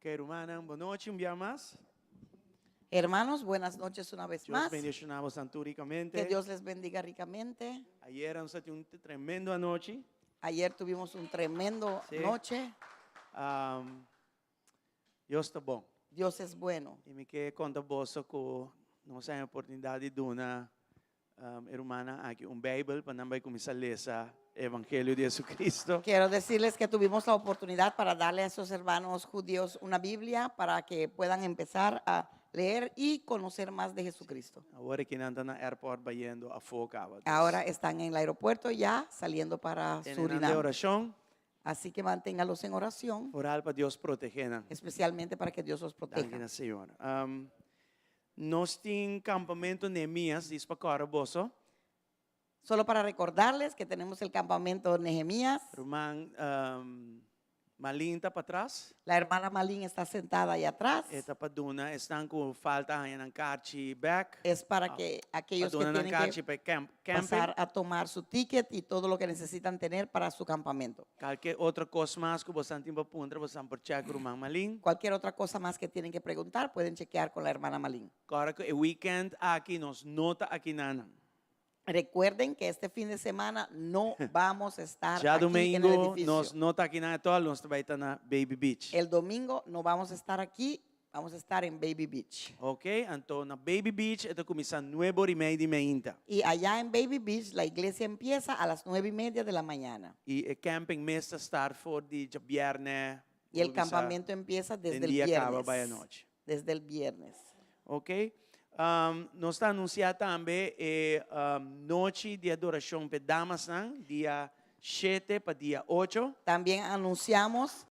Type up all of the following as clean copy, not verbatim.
Ok, rumannan, bon nochi un bia mas. Hermanos, buenas noches una vez Dios más. bendishoná boso rikamente. Que Dios les bendiga ricamente. Ayera nos tabatin un tremendo anochi. Ayer tuvimos un tremendo noche. Dios ta bon. Dios es bueno. I mi ke konta boso ku nos a haña oportunidat di duna e rumannan aki un Beibel pa nan bai kuminsá lesa e Evangelio di Jesucristo. Quiero decirles que tuvimos la oportunidad para darle a esos hermanos judíos una Biblia para que puedan empezar a leer y conocer más de Jesucristo. Awor aki nan ta na airport bayendo afó kaba. Ahora están en el aeropuerto ya saliendo para Tene nan den Surinam. orashon. Así que manténgalos en oración. Foral pa Dios protegé nan. Especialmente para que Dios los proteja. Danki na Señor. Nos tin campamento Nehemías, dis pa cora boso. Solo para recordarles que tenemos el campamento Nehemías. Ruman Malin ta patras. La hermana Malin está sentada ahí atrás. E ta pa duna esnan cu falta haña nan carchi bek. Es para que aquellos Pa que duna nan tienen carchi que pa e camp, camping. pasar a tomar su ticket y todo lo que necesitan tener para su campamento. Kalke otro kos mas ku bosan tin pa puntra, bosan por chèk ku ruman Malin. Cualquier otra cosa mas que tienen que preguntar, pueden chequear con la hermana Malin. Kòrda ku e weekend aki nos no ta aki nanan. Recuerden que este fin de semana no vamos a estar aquí en el Djadumingu edificio. nos no ta aki nan etòl, nos ta bai ta na Baby Beach. El domingo no vamos a estar aquí, vamos a estar en Baby Beach. Ok, anto na Baby Beach e ta kuminsá nuebe ora i mei di meinta. Y allá en Baby Beach la iglesia empieza a las nueve y media de la mañana. I e camping mes ta start for di djabièrnè. Y el campamento empieza desde el Den dia kaba viernes. bai anochi. Desde el viernes. Ok, nos ta anunsiá tambe e nochi di adorashon p'e damasnan, dia shete pa dia ocho. También anunciamos.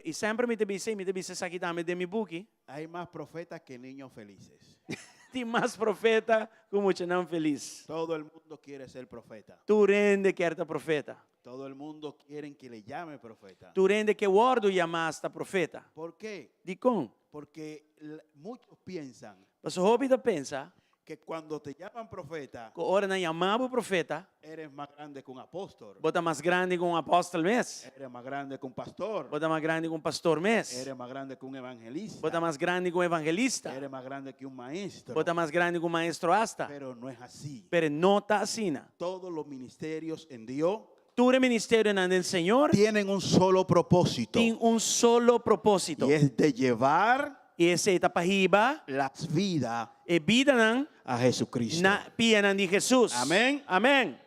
I semper mi ta bisa, i mi ta bisa esaki tambe den mi buki. Hay mas profetas que niños felices. Tin mas profeta ku muchanan felis. Todo el mundo quiere ser profeta. Tur hende kier ta profeta. Todo el mundo quieren que le llame profeta. Tur hende ke wòrdu yamá asta profeta. ¿Por qué? Dikon? Porque muchos piensan Pasobra hopi ta pensa que cuando te llaman profeta, ku ora nan yama bo profeta, eres más grande que un apóstol, bo ta mas grandi ku un apòstel mes, eres más grande que un pastor, bo ta mas grandi ku un pastor mes, eres más grande que un evangelista, bo ta mas grandi ku un evangelista, eres más grande que un maestro. bo ta mas grandi ku un maestro asta. Pero no es así. Pero no ta asina. Todos los ministerios en Dios Tur e ministerionan den Señor tienen un solo propósito tin un solo propósito. y es de llevar I esei ta pa hiba las vidas e bidanan a Jesucristo. na pianan di Hesus. Amén. Amén.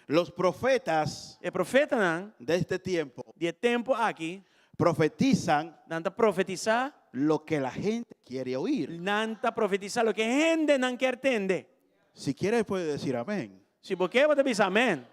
Los profetas E profetanan de este tiempo di e tempu aki profetizan nan ta profetisá lo que la gente quiere oír. Nan ta profetisá loke hendenan kier tende. Si quieres puede decir amén. Si bo ke, bo ta bisa amén.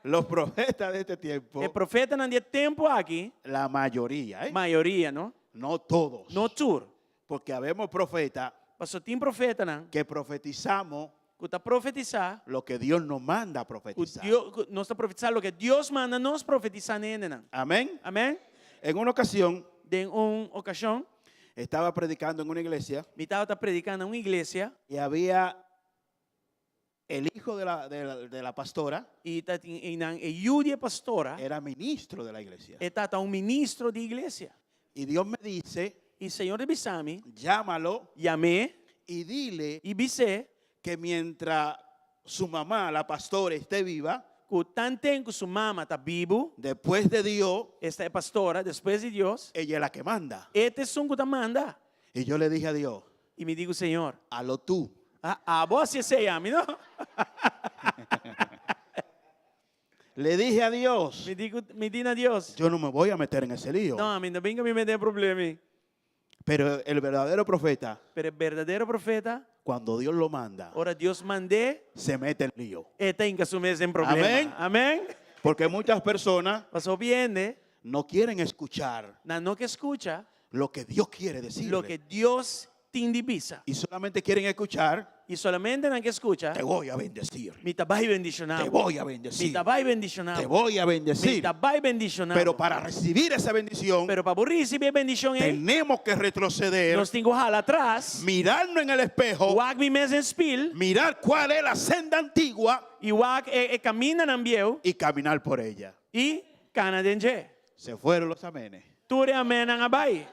Los profetas de este tiempo, E profetanan di e tempu aki, la mayoría, ¿eh? mayoria, no? No todos. No tur. Porque habemos profetas Paso tin profetanan que profetizamos ku ta profetisá lo que Dios nos manda a ku profetizar. Dios, ku nos ta profetisá loke Dios manda nos profetisá na hendenan. Amén. Amén. En una ocasión Den un okashon, estaba predicando en una iglesia mi tabata prediká na un iglesia y había el hijo de la, de la, de la pastora, i ta tin einan e yu di e pastora, era ministro de la iglesia. e tata un ministro di iglesia. Y Dios me dice, I Señor ta bisa mi, llámalo yam'é y dile i bis'é que mientras su mamá, la pastora, esté viva, ku tanten ku su mama ta bibu, después de Dios, esta e pastora, despues di Dios, ella es la que manda. e ta esun ku ta manda. Y yo le dije a Dios, I mi di ku Señor, halo tú. A abo hasi esei ami no. Le dije a Dios, Mi di ku mi di na Dios, yo no me voy a meter en ese lío. No, ami no bin ku mi mete den problema. Pero el verdadero profeta, Pero e berdadero profeta, cuando Dios lo manda, ora Dios mand'é, se mete en lío. e ta hinka su mes den problema. Amén. Amén. Porque muchas personas Pasobra hopi hende no quieren escuchar nan no ke skucha lo que Dios quiere decirle. loke Dios tin di bisa. Y solamente quieren escuchar, Y solamente nan ke skucha, te voy a bendecir. Mi ta bai bendishoná Te bo. voy a bendecir. Mi ta bai bendishoná Te bo. voy a bendecir. Mi ta bai bendishoná Pero bo. para recibir esa bendición, Pero pa bo risibí e bendishon ei, tenemos que retroceder, nos tin ku hala atras, mirarnos en el espejo, wak mi mes den spil, mirar cuál es la senda antigua i wak e, e kamindanan bieu y caminar por ella. i kana den dje. Se fueron los amenes. Tur e amennan a bai.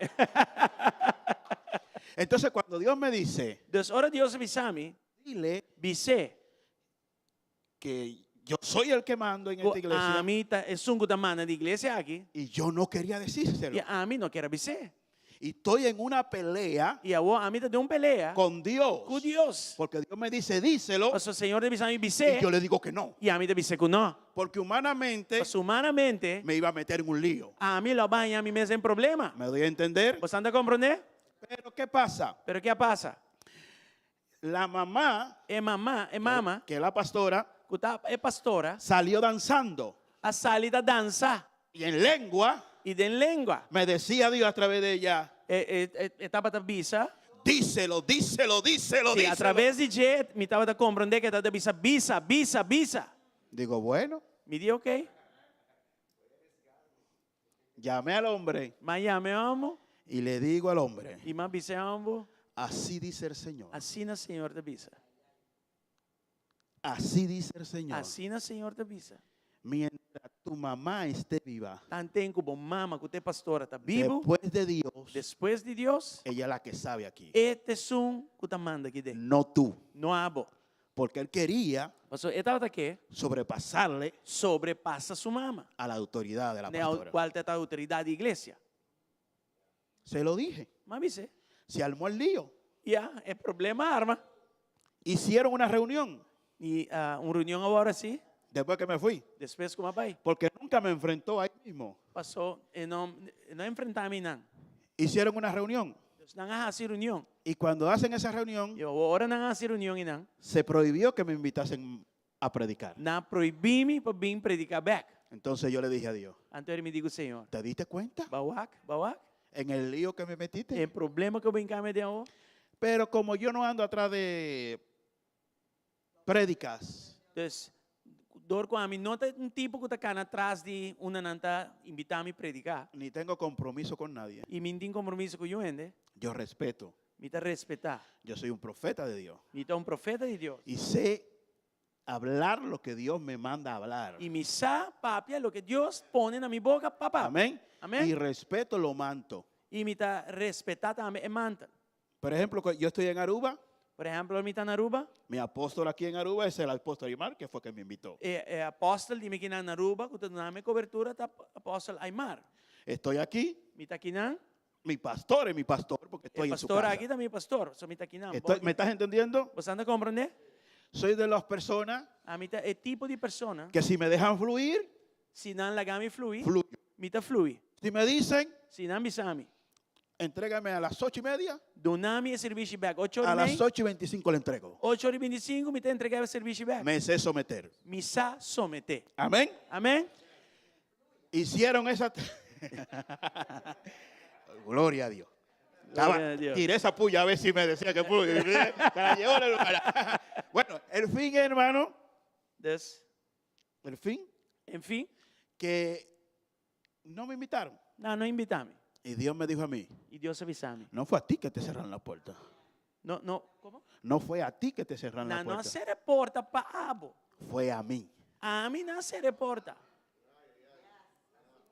Entonces cuando Dios me dice, Dus ora Dios a bisa mi, dile bis'é que yo soy el que mando en ku esta iglesia ami ta esun ku ta manda di iglesia aki, y yo no quería decírselo. i ami no kier a bis'é. Y estoy en una pelea I awor ami ta den un pelea con Dios. ku Dios. Porque Dios me dice, díselo. Pasobra Señor ta bisa mi bis'é. Y yo le digo que no. I ami ta bis'é ku no. Porque humanamente Pasobra humanamente me iba a meter en un lío. ami lo a baña mi mes den problema. ¿Me doy a entender? Bo ta komprondé? Pero ¿qué pasa? Pero ke a pasa? La mamá, E mama, e mama, que es la pastora, ku ta e pastora, salió danzando. a sali ta dansa. Y en lengua I den lengua. me decía Dios a través de ella, E, e, e, e tabata bisa. Díselo, díselo, díselo, Sí, díselo. a través di dje, mi tabata komprondé ku e tabata bisa, bisa, bisa, bisa. Digo, bueno. Mi di, ok. Llamé al hombre. M'a yama e hòmber. Y le digo al hombre. I m'a bisa e hòmber. Así dice el Señor. Asina Señor ta bisa. Así dice el Señor. Asina Señor ta bisa. Mientras tu mamá esté viva. Tanten ku bo mama ku ta e pastora ta bibu. Después de Dios. Despues di Dios. Ella es la que sabe aquí. E ta esun ku ta manda aki den. No tú. No abo. Porque él quería. Pasobra e tabata ke. Sobrepasarle. Sobrepasa su mama. A la autoridad de la pastora. Kual ta outoridat di iglesia. Se lo dije. M'a bis'é. Se armó el lío. Ya, e problema a arma. Hicieron una reunión. I un reunion awor así. Después que me fui. Despues ku m'a bai. Porque nunca me enfrentó ahí mismo. Paso e no e no a enfrentá mi nan. Hicieron una reunión. Dus nan a hasi reunion. Y cuando hacen esa reunión. I ora nan a hasi reunion einan. Se prohibió que me invitasen a predicar. Nan a prohibí mi pa bin prediká bèk. Entonces yo le dije a Dios, Anto mi di ku Señor, ¿te diste cuenta? B'a wak, b'a wak. En el lío que me metiste. E problema ku bo a hinka mi aden awor. Pero como yo no ando atrás de prédicas, Dus, dor ku ami no ta un tipo ku ta kana tras di unda nan ta invitá mi prediká. ni tengo compromiso con nadie, I mi n'tin kompromiso ku niun hende. yo respeto. Mi ta respetá. Yo soy un profeta de Dios. Mi ta un profeta di Dios. Y sé hablar lo que Dios me manda a hablar. I mi sa papia loke Dios pone na mi boka pa papia. Amén. Amén. Y respeto lo manto. I mi ta respetá tambe e mantel. Por ejemplo, yo estoy en Aruba. Por ehèmpel, mi ta na Aruba. Mi apóstol aquí en Aruba es el apóstol Aymar, que fue que me invitó. E, e apòstel di mi akinan na Aruba, ku ta duna mi kobertura, ta apòstel Aymar. Estoy aquí, Mi ta akinan. mi pastor es mi pastor, porque estoy E en su pastor casa. aki ta mi pastor, so mi ta akinan. ¿Me estás entendiendo? Bo ta komprondé? Soy de las personas Ami ta e tipo di persona, que si me dejan fluir, si nan laga mi flui, fluyo. mi ta flui. Si me dicen, Si nan bisa mi, entrégame a las 8:30, duna mi e servisio bèk 8 a or las mei, 8:25 le entrego. 8 or i 25 mi ta entregá e servisio bèk. Me sé someter. Mi sa someté. Amén. Amèn? Hicieron esa. Gloria a Dios. Gloria a Dios. Tiré esa puya a ver si me decía que pude. Se la llevó la hermana. Bueno, el fin, hermano, Dus, el fin, en fin, que no me invitaron. nan no a invitá mi. Y Dios me dijo a mí, I Dios a bisa mi. no fue a ti que te cerraron la puerta. No, no, kon? No fue a ti que te cerraron la Nan no puerta. sera porta pa abo. Fue a mí. Ami nan a sera porta.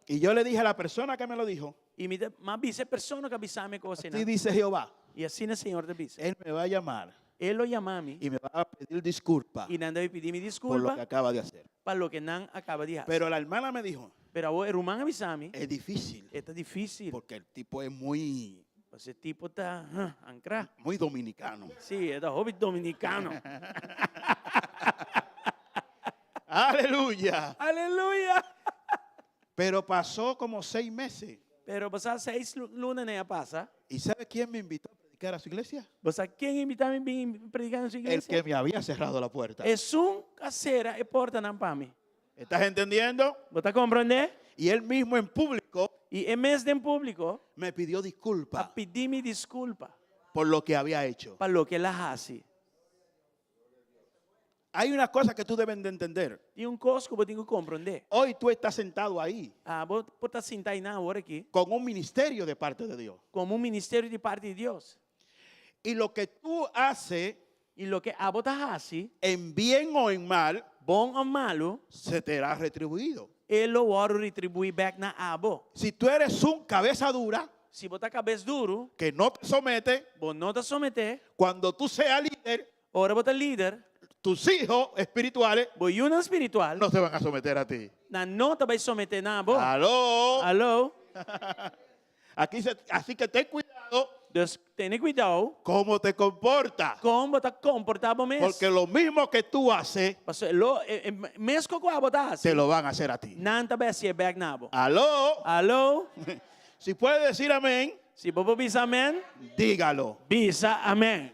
Y yo le dije a la persona que me lo dijo, I mi m'a bisa e persona ku a bisa mi kos así dice Jehová, I asina Señor ta bisa. él me va a llamar E lo yama mi y me va a pedir disculpa i nan ta bai pidi mi por lo diskulpa que acaba de hacer. pa loke nan a kaba di hasi. Pero la hermana me dijo, Pero e ruman a bisa mi, es difícil e ta difísil. porque el tipo es muy, E tipo ta ankrá. muy dominicano. Si, e ta hopi dominikano. Aleluya. Aleluya. Pero pasó como 6 meses. Pero pasa 6 luna a pasa. ¿Y sabe quién me invitó a predicar a su iglesia? Bo sa ken a invitá mi bin prediká na su El iglesia? que me había cerrado la puerta. Esun ku a sera e portanan pa mi. ¿Estás entendiendo? Bo ta komprondé? Y él mismo en público I e mes den públiko me pidió disculpa a pidi mi diskulpa por lo que había hecho. pa loke el a hasi. Hay una cosa que tú debes de entender. Tin un kos ku bo tin ku komprondé. Hoy tú estás sentado ahí Abo por ta sintá einan awor aki con un ministerio de parte de Dios. ku un ministerio di parti di Dios. Y lo que tú haces, I loke abo ta hasi, en bien o en mal, bon òf malu, se te será retribuido. e lo wòrdu retribuí bèk na abo. Si tú eres un cabeza dura Si bo ta kabes duru, que no te somete, bo no ta someté, cuando tú seas líder, ora bo ta lider, tus hijos espirituales bo yunan spiritual, no se van a someter a ti. nan no ta bai someté na bo. Aló. Aló. Así que ten cuidado Dus tene kuidou cómo te comportas. kon bo ta komportá bo mes. Porque lo mismo que tú haces, Paso lo e, e, meskos ku abo ta hasi. te lo van a hacer a ti. Nan ta bai hasi bèk na bo. Aló. Aló. Si puede decir amén, Si bo bisa amèn, dígalo. bisa amèn.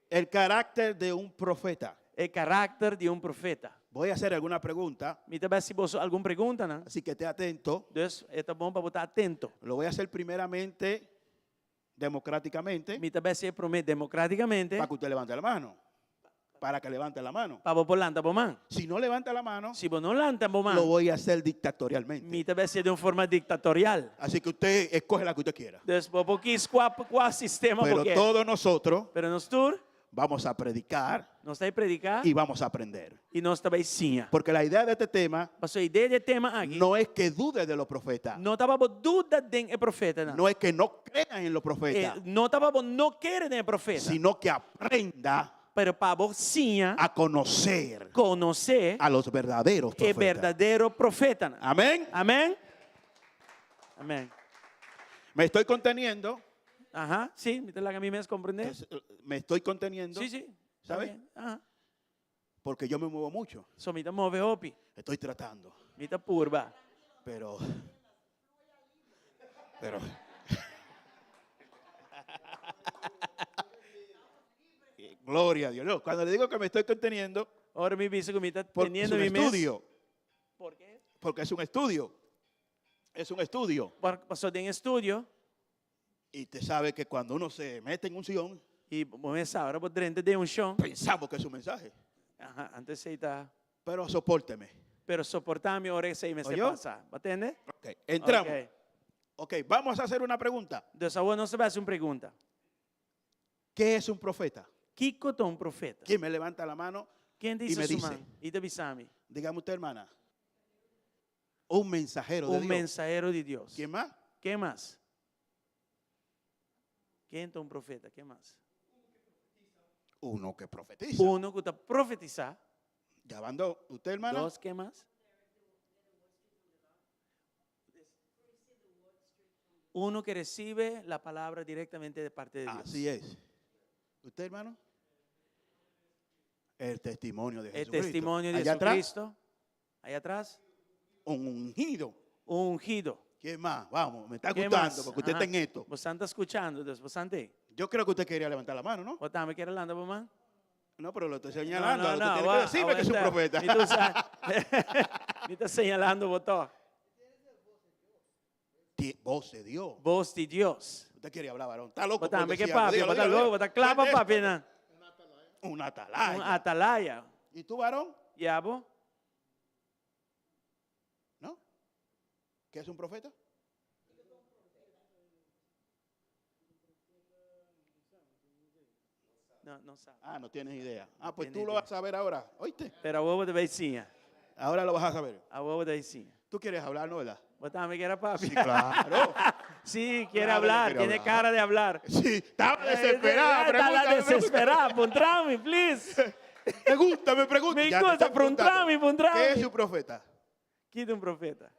El carácter de un profeta. E karakter di un profeta. Voy a hacer alguna pregunta, Mi ta bai hasi algun pregunta, no? así que esté atento. Dus ta bon pa ta atento. Lo voy a hacer primeramente democráticamente Mi ta bai hasié promé demokrátikamente para que usted levante la mano. Para que levante la mano. pa bo lanta bo man. Si no levanta la mano, Si bo no lanta bo man, lo voy a hacer dictatorialmente. mi ta bai hasié di un forma diktatorial. Así que usted escoge la que usted quiera. Dus bo por skohe kua sistema Pero bo ke. todos nosotros Pero nos tur, vamos a predicar nos ta bai prediká y vamos a aprender. i nos ta bai siña. Porque la idea de este tema Paso e idea di e tema aki no es que dude de los profetas, no ta pa bo duda den e profetanan. no es que no crean en los Eh, profetas, no ta pa bo no kere den e profeta, sino que aprenda pero pa bo siña a conocer konosé a los verdaderos e profetas. berdadero profetanan. Amén. Amèn? Amèn. Me estoy conteniendo, Aham, si, mi ta laga mi mes komprondé. me estoy conteniendo, Si, si. ¿Sabe? Está bien. Aham. porque yo me muevo mucho. So mi ta move hopi, Estoy tratando, mi ta purba. pero Gloria a Dios. No, cuando le digo que me estoy conteniendo, Ora mi bisa ku mi ta porque es teniendo un mi mes. estudio. Por qué? Porque es un estudio. Es un estudio. Por, pasó den estudio Y te sabe que cuando uno se mete en unción, i bo mes sa, ora bo drenta den unshon. pensamos que es un mensaje. Aha, anto esei ta. Pero sopórteme. Pero soportá mi ora esei mester Oyó? pasa. Bo tende? Ok, entramos. Ok. Ok, vamos a hacer una pregunta. Dus awor nos ta bai hasi un pregunta. ¿Qué es un profeta? Kiko ta un profeta? ¿Quién me levanta la mano? Ken ta Y hisa me su dice. man i ta bisa mi? Dígame usted, hermana. Un mensajero de Un Dios. mensahero di Dios. ¿Quién más? Ken mas? Ken ta un profeta? Ken mas? Uno que profetiza. Uno ku ta profetisá. Ya van dos. ¿Usted, hermana? Dos, ken mas? Uno que recibe la palabra directamente de parte de Dios. Así es. ¿Usted, hermano? El testimonio de El Jesucristo. testimonio de Allá atrás, Jesucristo. Allá atrás, un ungido. un ungido. ¿Quién más? Vamos, me está ¿Quién gustando más? porque usted Ajá. está en esto. Bo ta skuchando, dus bo ta. Yo creo que usted quería levantar la mano, ¿no? Bo tambe ke lanta bo man? No, pero lo estoy No, señalando. no, Ahora usted no, tiene que wa- decirme que es un aguanta. profeta. Mi tu sa- Mi ta señalando bo to. Voz de Dios. Voz di Dios. Usted quiere hablar, varón. Está loco Bo por tambe ke decir algo. papia, Dígalo, bo ta dígalo, loco, bo ta dígalo. kla pa Cuente papia nan. Un atalaya. Un atalaya. ¿Y tú, varón? I abo? ¿No? ¿Qué es un profeta? No, no sa. Ah, no tienes idea. Ah, pues Tiene tú lo idea. vas a saber ahora. ¿Oíste? Pero awor bo ta bai siña. Ahora lo vas a saber. Awor bo ta bai siña. Tú quieres hablar, ¿no, verdad? Bo tambe ke papia. Sí, claro. Sí, quiere Claro que hablar, quiere tiene hablar. cara de hablar. Sí, estaba desesperada. Está la Pregúntame, pregúntame. desesperada. Puntrami, please. Pregúntame, pregúntame. Me Ya te gusta, están preguntando. puntrami, puntrami. ¿Qué es un profeta? Ki ta un profeta.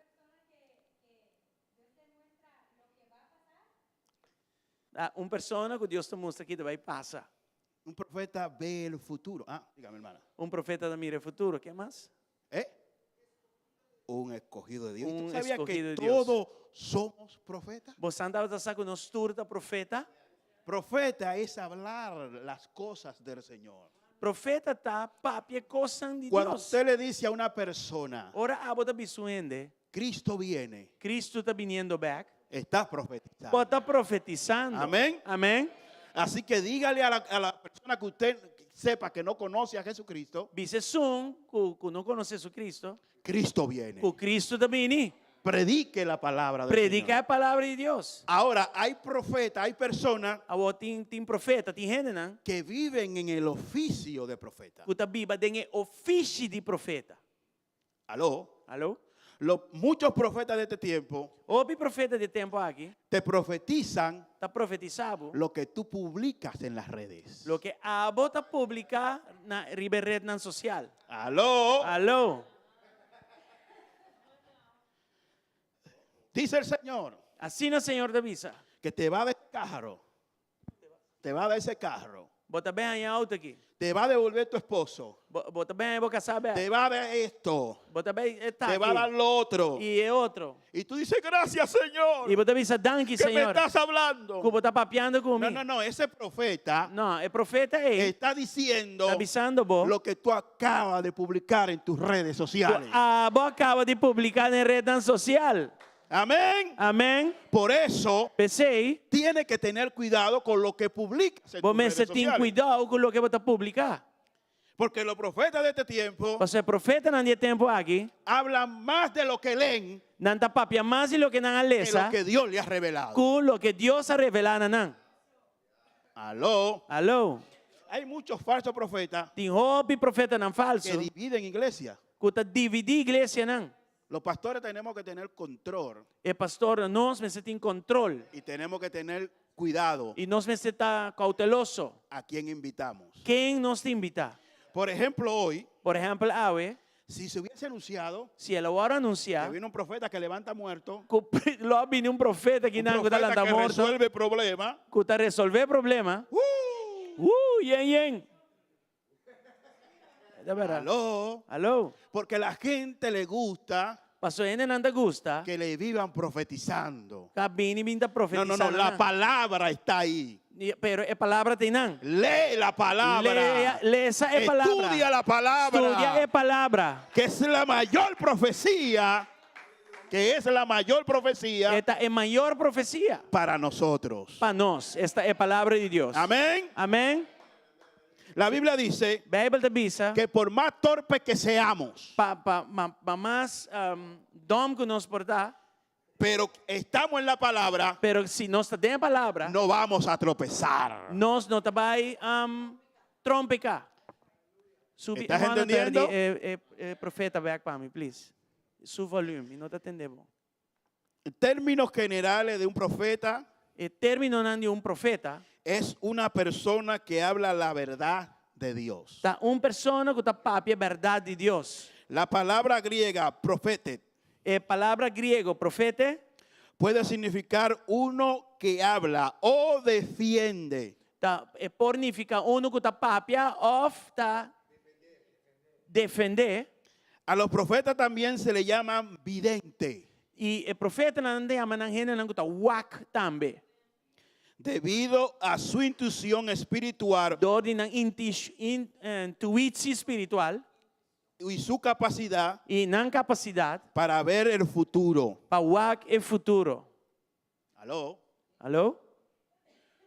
Ah, un persona ku Dios ta mustra kiko ta bai pasa. Un profeta ve el futuro. Ah, dígame, hermana. Un profeta ta mira e futuro. Ken mas? ¿Eh? Un escogido de Dios. ¿Y tú Un sabías escogido que de Dios. todos somos profetas? Bo tabata sa ku nos tur ta profeta? Profeta es hablar las cosas del Señor. Profeta ta papia kosnan di Cuando Dios. usted le dice a una persona, Ora abo ta bisa un hende, Cristo viene, Cristo ta biniendo bèk. está profetizando. Bo ta profetisando. Amén. Amén. Así que dígale a la, a la persona que usted sepa que no conoce a Jesucristo, Bisa esun ku ku no konosé Jesucristo, Cristo viene. ku Cristo ta bini. Predique la palabra del Prediká Señor. e palabra di Dios. Ahora, hay profetas, hay personas Awor tin tin profeta, tin hendenan que viven en el oficio de profeta. ku ta biba den e ofishi di profeta. Aló. Aló? Los, muchos profetas de este tiempo Hopi profeta di e tempu aki te profetizan ta profetisá bo lo que tú publicas en las redes. loke abo ta publiká na riba e retnan sosial. Aló. Aló. Dice el Señor Asina Señor ta bisa. que te va a dar carro. Te va a dar ese carro. Bo ta bai haña e outo aki. Te va a devolver tu esposo. Bo, bo ta bai haña bo kasá bèk. Te va a dar esto. Bo ta bai e Te va a dar taki. lo otro. I e otro. Y tú dices, gracias Señor, I bo ta bisa danki que me Señor. estás hablando. Ku bo ta papiando ku No, mi. no, no, ese profeta No, e profeta ei está diciendo ta bisando bo. lo que tú acabas de publicar en tus redes sociales. Abo a kaba di publiká den retnan sosial. Amén. Amén. Por eso P'esei, tiene que tener cuidado con lo que publicas en bo tus redes mester tin sociales. kuidou ku loke bo ta publiká. Porque los profetas de este tiempo Pasobra e profetanan di e tempu aki, hablan más de lo que leen nan ta papia mas di loke nan a que lesa lo que Dios le ha revelado. ku loke Dios a revelá na nan. Aló. Aló. Hay muchos falsos profetas Tin hopi profetanan que falso dividen iglesia. ku ta dividí iglesianan. Los pastores tenemos que tener control E pastornan, nos mester tin control y tenemos que tener cuidado i nos mester ta kouteloso. a quién invitamos. Ken nos ta invitá? Por ejemplo, hoy, Por ehèmpel, awe, si se hubiese anunciado si el a wòrdu que anunsiá viene un profeta que levanta muertos, ku lo a bini un profeta un akinan ku ta profeta lanta que morto, resuelve problemas, ku ta resolvé problema, yen yen. Ta bèrdat. Aló. Aló. Porque la gente le gusta Paso hendenan ta gusta que le vivan profetizando. pa bini bin ta No, profetisá. no, no, la palabra está ahí. Pero e palabra ta einan. Lee la palabra. Lea, lesa e palabra. Estudia la palabra. Studia e palabra. Que es la mayor profecía, que es la mayor profecía E ta e mayor profesia para nosotros. pa nos. Esta e palabra di Dios. Amén. Amén. La Biblia dice Bijbel ta bisa que por más torpe que seamos, pa pa ma, pa mas um, dom ku nos por ta, pero estamos en la palabra, pero si nos ta den palabra, no vamos a tropezar. nos no ta bai um, trompeká. Subi Estás e monitor di entendiendo? e, e, e profeta back pa mi, please. Su volume, mi no ta tende bon. En términos generales de un profeta E términonan di un profeta es una persona que habla la verdad de Dios. ta un persona ku ta papia bèrdat di Dios. La palabra griega profete E palabra griego profete puede significar uno que habla o defiende. ta e por nifiká unu ku ta papia òf ta defendé. A los profetas también se le llaman vidente. I e profetanan nan ta yama nan hendenan ku ta wak tambe. Debido a su intuición espiritual Dor di nan intuitsi spiritual. Y su capacidad I nan kapasidat para ver el futuro. pa wak e futuro. Aló. Aló?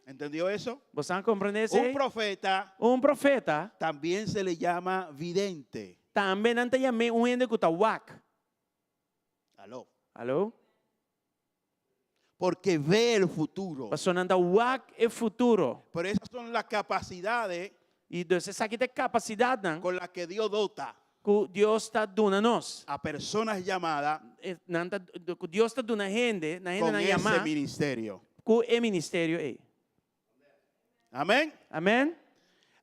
¿Entendió eso? Boso a komprendé esei? Un profeta Un profeta también se le llama vidente. tambe nan ta yam'é un hende ku ta wak. Aló. Aló? Porque ve el futuro. Pasobra nan ta wak e futuro. Pero esas son las capacidades I dus esaki ta e kapasidatnan con las que Dios dota ku Dios ta duna nos. a personas llamadas Nan ta, ku Dios ta duna hende, na con hendenan ese yamá ministerio. ku e ministerio ei. Amén. Amén.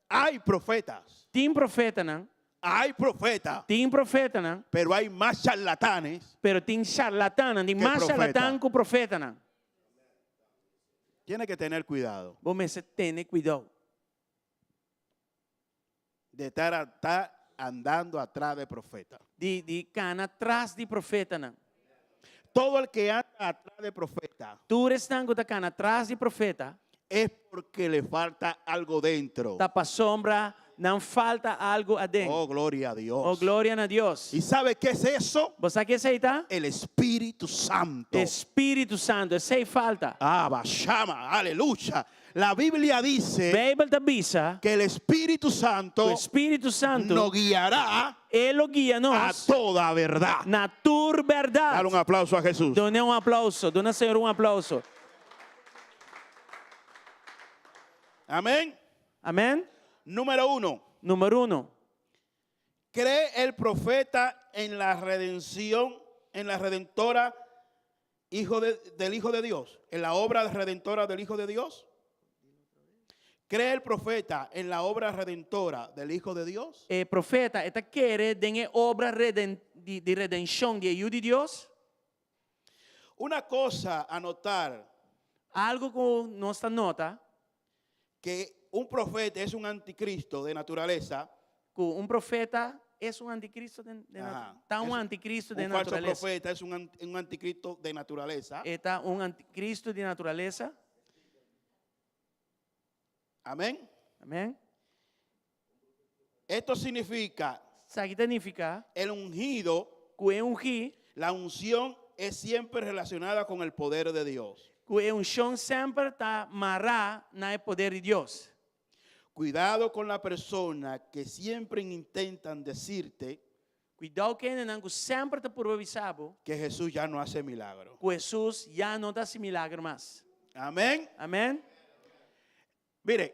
Hay profetas. Tin profetanan. Hay profetas. Tin profetanan. Pero hay más charlatanes. Pero tin charlatannan, tin Que mas profeta. charlatan ku profetanan. Tiene que tener cuidado. Bo mester tene kuidou. De estar estar andando atrás de profeta. Di di kana tras di profetanan. Todo el que anda atrás de profeta Tur esnan ku ta kana tras di profeta. Es porque le falta algo dentro. Ta pasobra nan falta algu aden. Oh, gloria a Dios. Oh, gloria na Dios. ¿Y sabe qué es eso? Bo sa ke esei ta? El Espíritu Santo. Espíritu Santo, esei falta. Ah, bashama, aleluya. La Biblia dice Beibel ta bisa que el Espíritu Santo ku Spiritu Santu nos guiará e lo guia a nos toda verdad. na tur bèrdat. Dale un aplauso a Jesús. Duna un aplauso, duna Señor un aplauso. Amén. Amén. Número uno. Número uno. ¿Cree el profeta en la redención, en la redentora hijo de, del Hijo de Dios? ¿En la obra redentora del Hijo de Dios? ¿Cree el profeta en la obra redentora del Hijo de Dios? E profeta e ta kere den e obra reden, di, di redenshon di e Yu di Dios? Una cosa a notar. Algu ku nos ta nota. Que un profeta es un anticristo de naturaleza. Ku un profeta es un anticristo de, de Aha. ta un Es anticristo de un falso naturalesa. profeta es un, un anticristo de naturaleza. E ta un anticristo di naturalesa. Amén. Amén. Esto significa Esaki ta nifiká el ungido, ku e ungí, la unción es siempre relacionada con el poder de Dios. Ku e unshon semper ta mará na e poder di Dios. Cuidado con la persona que siempre intentan decirte Kuidou ku hendenan ku semper ta purba bisa bo que Jesús ya no hace milagro. ku Hesus ya no ta hasi milager mas. Amén. Amén. Mire,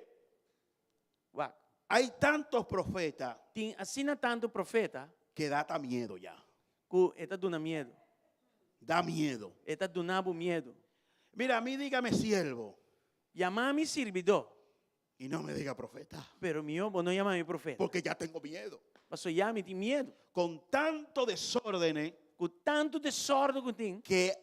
Wak. hay tantos profetas Tin asina tantu profeta que da ta miedo ya. ku e ta duna miedu. Da miedo. E ta duna bo miedu. Mira, a mí dígame siervo. Yama mi sirbidó. Y no me diga profeta. Pero mihó bo no yama mi profeta. Porque ya tengo miedo. Pasobra ya mi tin miedu. Con tanto desorden. Ku tantu desòrdu ku tin. Que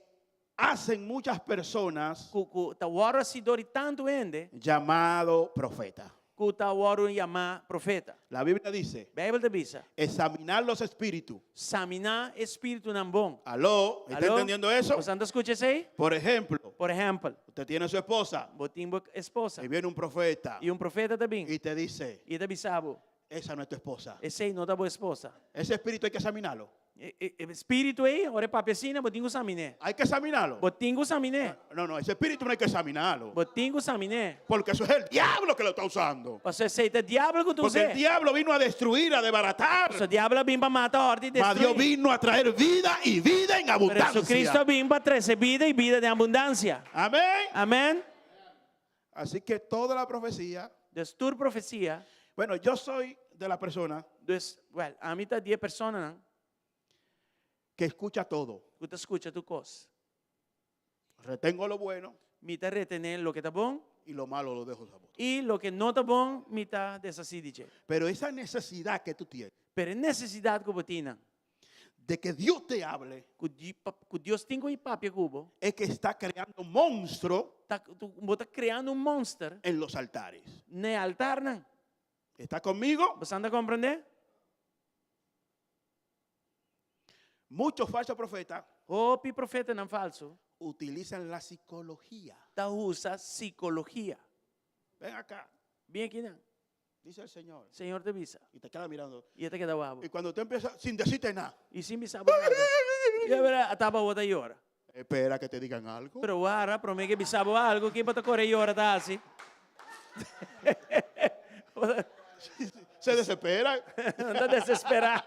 hacen muchas personas. Ku ku ta wòrdu hasi dor di tantu hende. Llamado profeta. Ku ta wòrdu yamá profeta. La Biblia dice, Beibel ta bisa. Examinar los espíritus. Saminá e spiritunan bon. Aló, ¿está Aló? entendiendo eso? Boso ta skucha esei? Por ejemplo, Por ehèmpel, usted tiene a su esposa bo tin bo esposa y viene un profeta i un profeta ta bin y te dice, i ta bisa bo, esa no es tu esposa. esei no ta bo esposa. Ese espíritu hay que examinarlo. E, e, e spiritu ei, ora e papia asina, bo tin ku samin'é. Hay que examinarlo. Bo tin ku samin'é. No, no, ese espíritu no hay que examinarlo. Bo tin ku samin'é. Porque eso es el diablo que lo está usando. Pasobra esei ta diabel ku ta Porque el us'é. diablo vino a destruir, a desbaratar. Pasobra diabel a bin pa mata, hòrta i Mas Dios destruí. vino a traer vida y vida en Pero Jesucristo abundancia. a bin pa trese bida i bida den abundansia. Amén. Amén. Así que toda la profecía. Dus tur profesia. Bueno, yo soy de la persona Dus, wèl, ami ta di e personanan que escucha todo. ku ta skucha tur kos. Retengo lo bueno Mi ta retené loke ta bon y lo malo lo dejo sabor. i loke no ta bon mi ta deshasí di dje. Pero esa necesidad que tú tienes Pero e nesesidat ku bo tin de que Dios te hable ku ku Dios tin ku i papia ku bo, es que está creando monstruo ta bo ta kreando un monster en los altares. na e altarnan. ¿Está conmigo? Bo ta komprendé? Muchos falsos profetas Hopi profetanan falsu utilizan la psicología. ta usa sikologia. Ven acá, Bin akinan. dice el Señor. Señor ta bisa. Y te queda mirando. I e ta keda wak bo. Y cuando tú empiezas, sin decirte nada, I sin bisa bo nada. I a ata bo ta yora. Espera que te digan algo. Pero warda, promé ku bisa bo algu, kiko bo ta kore yora ta hasi? Se desespera. Ta desesperá.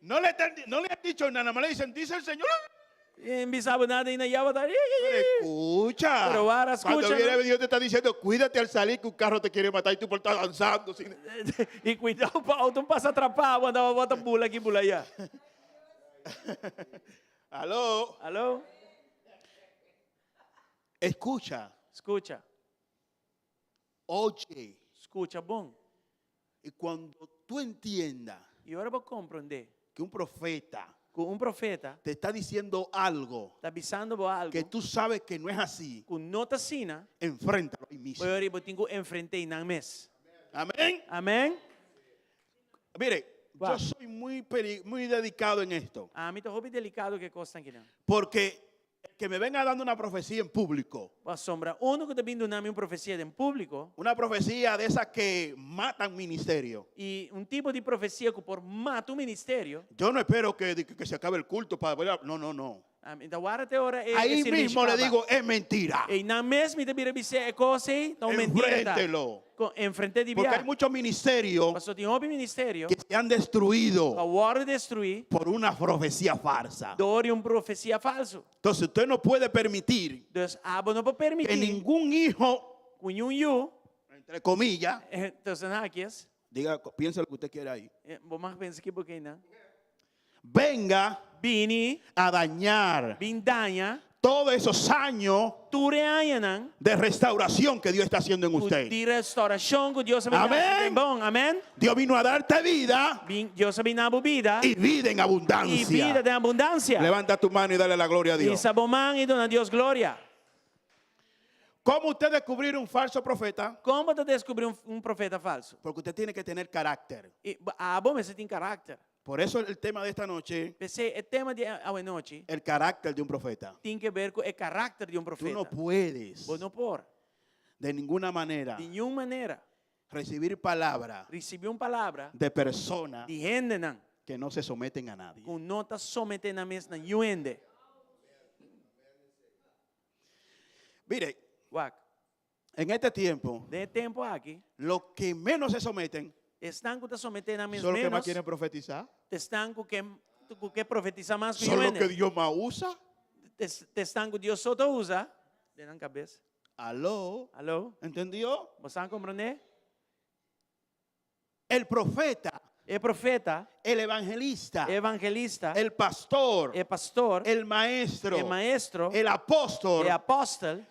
No le, están, no le han dicho nada, más le dicen, dice el Señor. Sin bisa bo nada i nan ya bo ta. Escucha. Pero ahora escucha, Cuando viene ¿no? Dios te está diciendo, cuídate al salir que un carro te quiere matar y tú por estar danzando. Sin... I kuidou pa outo no pasa atrapá bo, anda bo ta bula aki bula aya. Aló. Aló. Escucha. Skucha. Oye. Skucha bon. Y cuando tú entiendas I ora bo komprondé que un profeta ku un profeta te está diciendo algo ta bisando bo algu que tú sabes que no es así, ku no ta asina, enfréntalo ahí mismo. bo ora bo tin ku enfrent'é einan mes. Amén. Amén. Mire, Wak. yo soy muy, peri- muy dedicado en esto. Ami ta hopi delikado ku e kosnan akinan. Porque que me venga dando una profecía en público, Pasobra unu ku ta bin duna mi un profesia den públiko, una profecía de esas que matan ministerio. I un tipo di profesia ku por mata un ministerio. Yo no espero que, que se acabe el culto para volver a- No, no, no. Ami n' ta warda te ora e Ahí e mismo le sirbishi kaba. digo, es mentira. Einan mes mi ta bira bis'é e kos ei ta un mentira ta. Enfréntelo. Kon enfrent'é di Porque bia. hay muchos ministerios Pasobra tin hopi ministerio que se han ku a destruido wòrdu destruí por una profecía farsa. dor di un profesia falsu. Entonces usted no puede permitir Dus abo no por que permití ningún hijo, ku niun yu, entre comillas, tussen haakjes, diga, piensa lo que usted quiera ahí, bo mag pensa kiko bo ke einan, venga bini a dañar bin daña todos esos años tur e añanan de restauración que Dios está haciendo en ku usted. di restaurashon ku Dios a bin Amén. hasi den bo. Amén. Dios vino a darte vida Bin, Dios a bin duna bo bida y vida en i bida abundancia. den abundansia. Levanta tu mano y dale la gloria a Dios. Hisa bo man i duna Dios gloria. ¿Cómo usted descubrir un falso profeta? Kon bo ta deskubrí un, un profeta falsu? Porque usted tiene que tener carácter. I, abo mester tin karakter. Por eso el tema de esta noche, P'esei e tema di awe nochi, el carácter de un profeta. tin ke ber ku e karakter di un Tú profeta. no puedes Bo no por, de ninguna manera di niun manera, recibir palabra risibí un palabra de personas di hendenan que no se someten a nadie. ku no ta someté nan mes na niun hende. Mire, Wak, en este tiempo, den e tempu aki, los que menos se someten esnan ku ta someté nan mes son los que más ménos, quieren profetizar, ta esnan ku ke ku ke profetisá mas ku son los que hende. Dios más usa. Ta esnan ku Dios so ta usa den nan kabes. Aló, Aló, ¿entendió? bo a komprondé? El profeta, E profeta, el evangelista, e evangelista, el pastor, e pastor, el maestro, e maestro, el apóstol, e apòstel,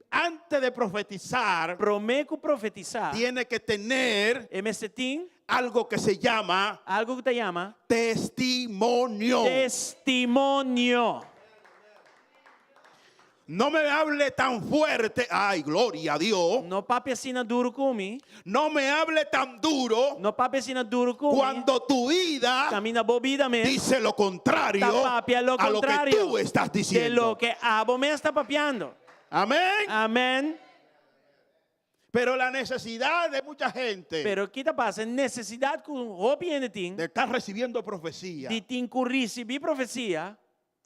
antes de profetizar, promé ku profetisá, tiene que tener e mester tin algo que se llama algu ku ta yama testimonio. testimonio. No me hable tan fuerte. Ay, gloria a Dios. No papia asina duru ku mi. No me hable tan duro. No papia asina duru ku mi. Cuando tu vida Kaminda bo bida mes. dice lo contrario Ta papia lo a lo que kontrario tú estás de diciendo. loke abo mes ta papiando. Amén. Amén. Pero la necesidad de mucha gente Pero ki ta pasa? E nesesidat ku hopi hende tin de estar recibiendo profecía di tin ku risibí profesia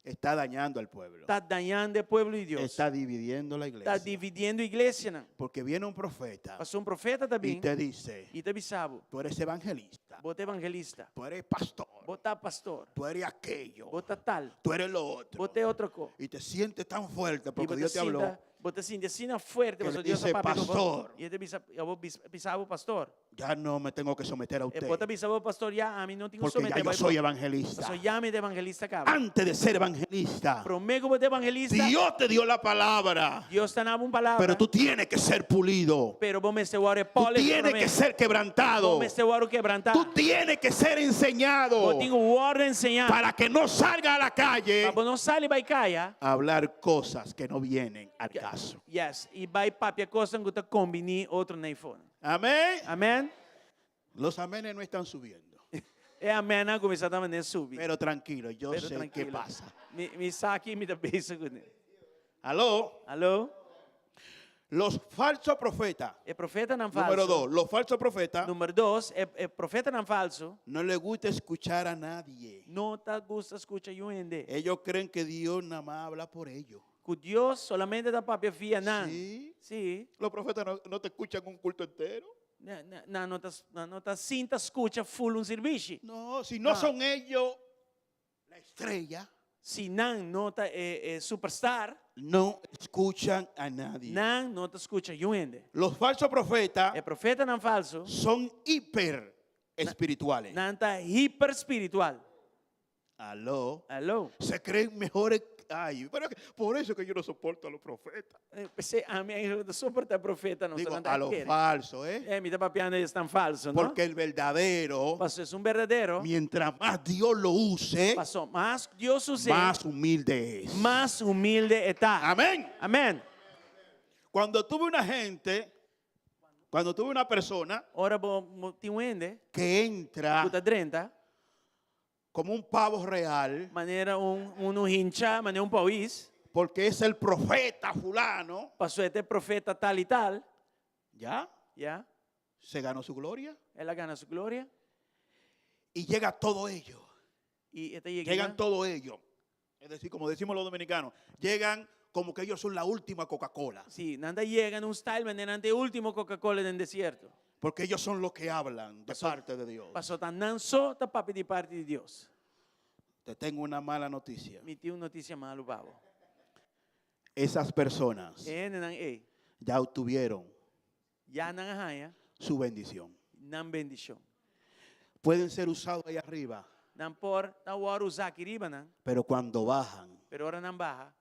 está dañando al pueblo. ta dañando e pueblo di Dios. Está dividiendo la Ta iglesia. dividiendo iglesianan. Porque viene un profeta Pasobra un profeta ta y bin te dice, i ta bisa bo, tú eres evangelista, bo ta evangelista, tú eres pastor, bo ta pastor, tú eres aquello, bo ta tal, tú eres lo otro. bo ta otro ko. Y te sientes tan fuerte I porque bo ta Dios te habló. sinta, bo ta sinti asina fuerte Que pasobra le Dios a dice, papia ku bo. pastor. I e ta bisa, i abo bisa bo pastor. Ya no me tengo que someter a E usted. bo ta bisa bo pastor, ya ami no tin ku Porque ya someté yo bai soy bo. evangelista. Pasobra ya mi ta evangelista kaba. Antes de ser evangelista, Promé ku bo ta evangelista, Dios te dio la palabra. Dios ta nabo un palabra. Pero tú tienes que ser pulido. Pero bo mester wòrdu Tú polish tienes promé. que ser quebrantado. Bo mester wòrdu kebrantá. Tú tienes que ser enseñado. Bo tin ku wòrdu enseñá. Para que no salga a la calle Pa bo no sali bai kaya. a hablar cosas que no vienen al caso. Yes, i bai papia kosnan ku ta kombiní otro na ifo. Amén. Amén. Los amenes no están subiendo. E amennan a kuminsá ta manera subi. Pero tranquilo, yo Pero sé qué tranquilo. pasa. Mi, mi sa ki mi ta bezig kuné. Aló. Aló? Los falsos profetas. E profetanan falso. Número dos, los falsos profetas Número dos, e, e profetanan falso no les gusta escuchar a nadie. no ta gusta skucha niun hende. Ellos creen que Dios nada más habla por ellos. Ku Dios solamente ta papia via nan. Sí. Sí. Los profetas no, no te escuchan un culto entero. Na, na, nan no ta, nan no ta sinta skucha full un sirbishi. No, si no No. son ellos la estrella, Si nan no ta e, e superstar, no escuchan a nadie. nan no ta skucha niun hende. Los falsos profetas E profetanan falso, son hiper espirituales. nan ta hiper spiritual. Aló. Aló. Se creen mejores. Ay, pero es que por eso que yo no soporto a los profetas. Eh, P'esei ami ainda no ta soporta profeta no, Digo, nan ta a los kere. falsos, ¿eh? Eh, mi ta papiando di esnan falso, no? Porque el verdadero, Paso esun berdadero, mientras más Dios lo use, paso mas Dios us'é, más humilde es. mas humilde e ta. Amén. Amén. Cuando tuve una gente, cuando tuve una persona Ora bo bo tin un hende que entra ku ta drenta, como un pavo real, manera un un hincha, manera un pawis, porque es el profeta fulano, paso e ta e profeta tal i tal, ya ya, se ganó su gloria. el a gana su gloria Y llega todo ello. y e ta yega Llegan todos ellos. Es decir, como decimos los dominicanos, llegan como que ellos son la última Coca-Cola. Sí, nan ta yega na un style manera nan ta e último Coca-Cola den desierto. Porque ellos son los que hablan de parte de Dios. Paso ta nan so ta papia di parti di Dios. Te tengo una mala noticia. Mi tin un notisia malu pa bo. Esas personas E hendenan ei ya obtuvieron ya nan a haña su bendición. nan bendishon. Pueden ser usados ahí arriba, Nan por ta wòrdu usá aki riba nan, pero cuando bajan, pero ora nan baha,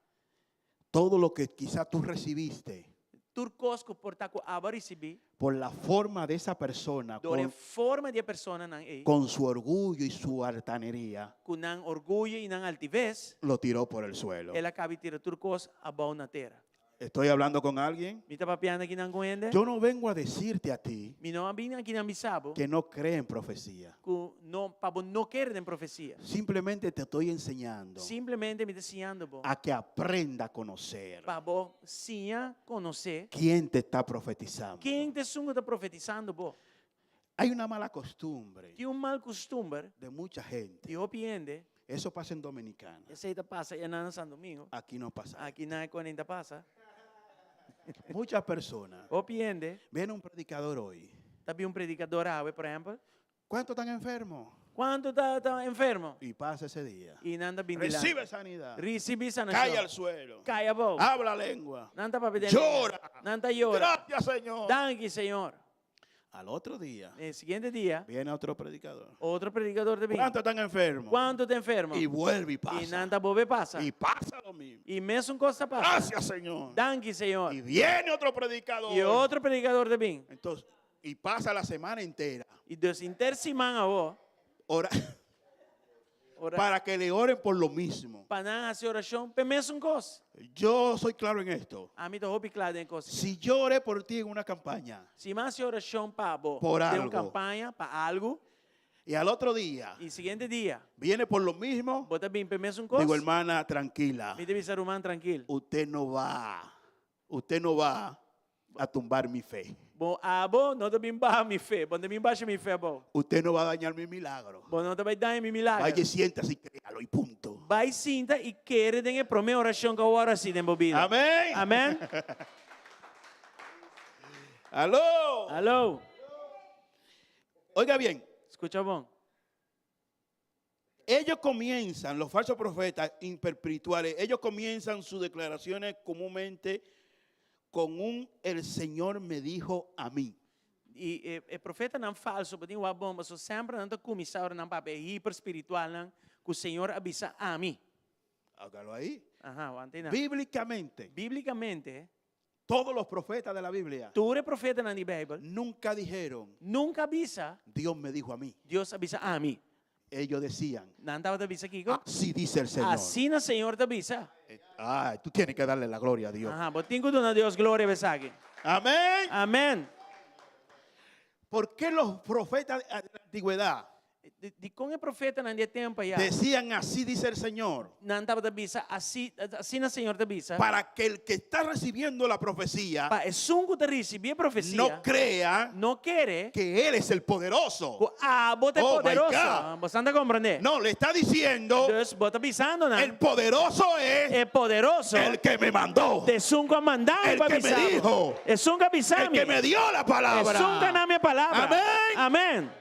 todo lo que quizá tú recibiste tur kos ku por ta ku abo a risibí, por la forma de esa persona, dor e con, forma di e personanan ei, con su orgullo y su altanería, ku nan orguyo i nan altives, lo tiró por el suelo. el a kaba di tira tur kos abou na tera. ¿Estoy hablando con alguien? Mi ta papiando akinan ku hende? Yo no vengo a decirte a ti Mi no a bini akinan bisa bo que no cree en profecía. ku no, pa bo no kere den profesia. Simplemente te estoy enseñando Simplemente mi ta siñando bo a que aprenda a conocer pa bo siña konosé quién te está profetizando. ken ta esun ku ta profetisando bo. Hay una mala costumbre Tin un mal kustumber de mucha gente. di hopi hende, Eso pasa en Dominicana. esei ta pasa einan na San Domingo, Aquí no pasa. aki na Ecuador ta pasa. Muchas personas. Hopi hende Viene un predicador hoy. ta bin un predicador awe, por ehempel. ¿Cuántos están enfermos? Cuanto ta ta enfermo? Y pasa ese día. Y nan ta bin dilanti. Recibe sanidad. Ricibi sanacion. Cae al suelo. Cai abou. Habla lengua. Nan ta papia den Llora. lenga. Nan ta yora. Gracias, Señor. Danki, Señor. Al otro día E siguiente dia, viene otro predicador. otro predicador ta bin. ¿Cuántos están enfermos? Cuanto ta enfermo? Y vuelve y Y pasa. nan ta bolbe pasa. Y pasa lo mismo. Y mesun cos ta pasa. Gracias, Señor. Danki, Señor. Y viene otro predicador. Y otro predicador ta bin. Entonces, y pasa la semana entera. Y dus henter siman awo. Ora, Ora- Para que le oren por lo mismo. Pa nan hasi orashon p'e mesun kos. Yo soy claro en esto. Ami ta hopi kla den kos. Si yo oré por ti en una campaña Si mi a hasi orashon pa bo Por den un algo. kampaña pa algu y al otro día i siguiente dia viene por lo mismo, bo ta bin p'e mesun kos, digo, hermana, tranquila. mi ta bisa ruman trankil. Usted no va, usted no va a tumbar mi fe. Bo abo no ta bin baha mi fe. Bo no ta bin basha mi fe abou. Usted no va a dañar mi milagro. Bo no ta bai daña mi milagro. Vaya, siéntase y créalo y punto. Bai sinta i kere den e promé orashon ku a wòrdu hasi den bo bida. Amén. Amén. Aló. Aló. Oiga bien. Skucha bon. Ellos comienzan, los falsos profetas hiperespirituales, ellos comienzan sus declaraciones comúnmente con un el Señor me dijo a mí. I e, e profetanan falso, bo tin wak bon, pasobra semper nan ta kuminsá ora nan papia e hiperspiritualnan ku Señor a bisa ami. Hágalo ahí. Aha, wanta einan. Bíblicamente, Bíblicamente, todos los profetas de la Biblia tur e profetanan di Beibel nunca dijeron, nunka a bisa, Dios me dijo a mí. Dios a bisa ami. Ellos decían, Nan tabata bisa kiko? así dice el Señor. Asina Señor ta bisa. Ay, tú tienes que darle la gloria a Dios. Aha, bo tin ku duna Dios gloria p'esaki. Amén. Amén. ¿Por qué los profetas de la antigüedad Di, dikon e profetanan di e tempu ayá decían así dice el Señor? Nan tabata bisa, Asi, asina Señor ta bisa. Para que el que está recibiendo la profecía Pa esun ku ta risibí e profesia no crea no kere que él es el poderoso. ku abo ta e Oh my poderoso. God. Bo ta komprendé? No, le está diciendo Dus bo ta bisando nan el poderoso es e poderoso el que me mandó, ta esun ku a manda mi El pa que me bisa bo. dijo. Esun ku a bisa el mi. que me dio la palabra. Esun ku a na mi e palabra. Amén. Amén.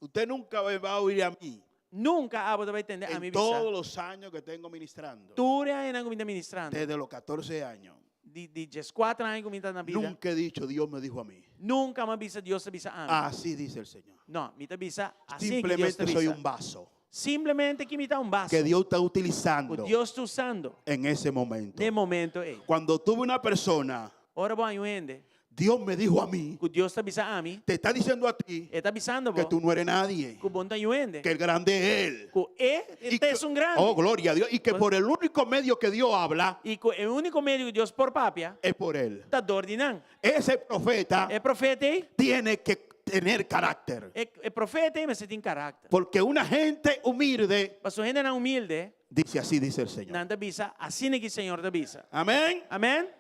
Usted nunca me va a oír a mí Nunka abo ta bai tende ami en bisa. todos los años que tengo ministrando, Tur e añanan ku mi ta ministrando. desde los 14 años, Di di dieskuater aña ku mi ta na bida. nunca he dicho Dios me dijo a mí. Nunka mi a bisa Dios ta bisa ami. Así dice el Señor. No, mi ta bisa así ku Dios ta Simplemente soy bisa. un vaso Simplemente ku mi ta un vaso que Dios está ku utilizando Dios ta usando en ese momento. den e momento ei. Cuando tuve una persona, Ora bo haña un hende Dios me dijo a mí, ku Dios ta bisa ami, te está diciendo a ti e ta bisando que bo tú no eres nadie, ku bo no ta niun hende, que el grande es Él. ku e Y ta que- esun grandi. Oh, gloria a Dios. Y que por el único medio que Dios habla I ku e úniko medio ku Dios por papia es por Él. ta dor di nan. Ese profeta E profeta ei, tiene que tener carácter. e, e profeta ei mester tin karakter. Porque una gente humilde Pasobra hendenan humilde, dice así, dice el Señor. nan ta bisa, asina ki Señor ta bisa. Amén. Amén.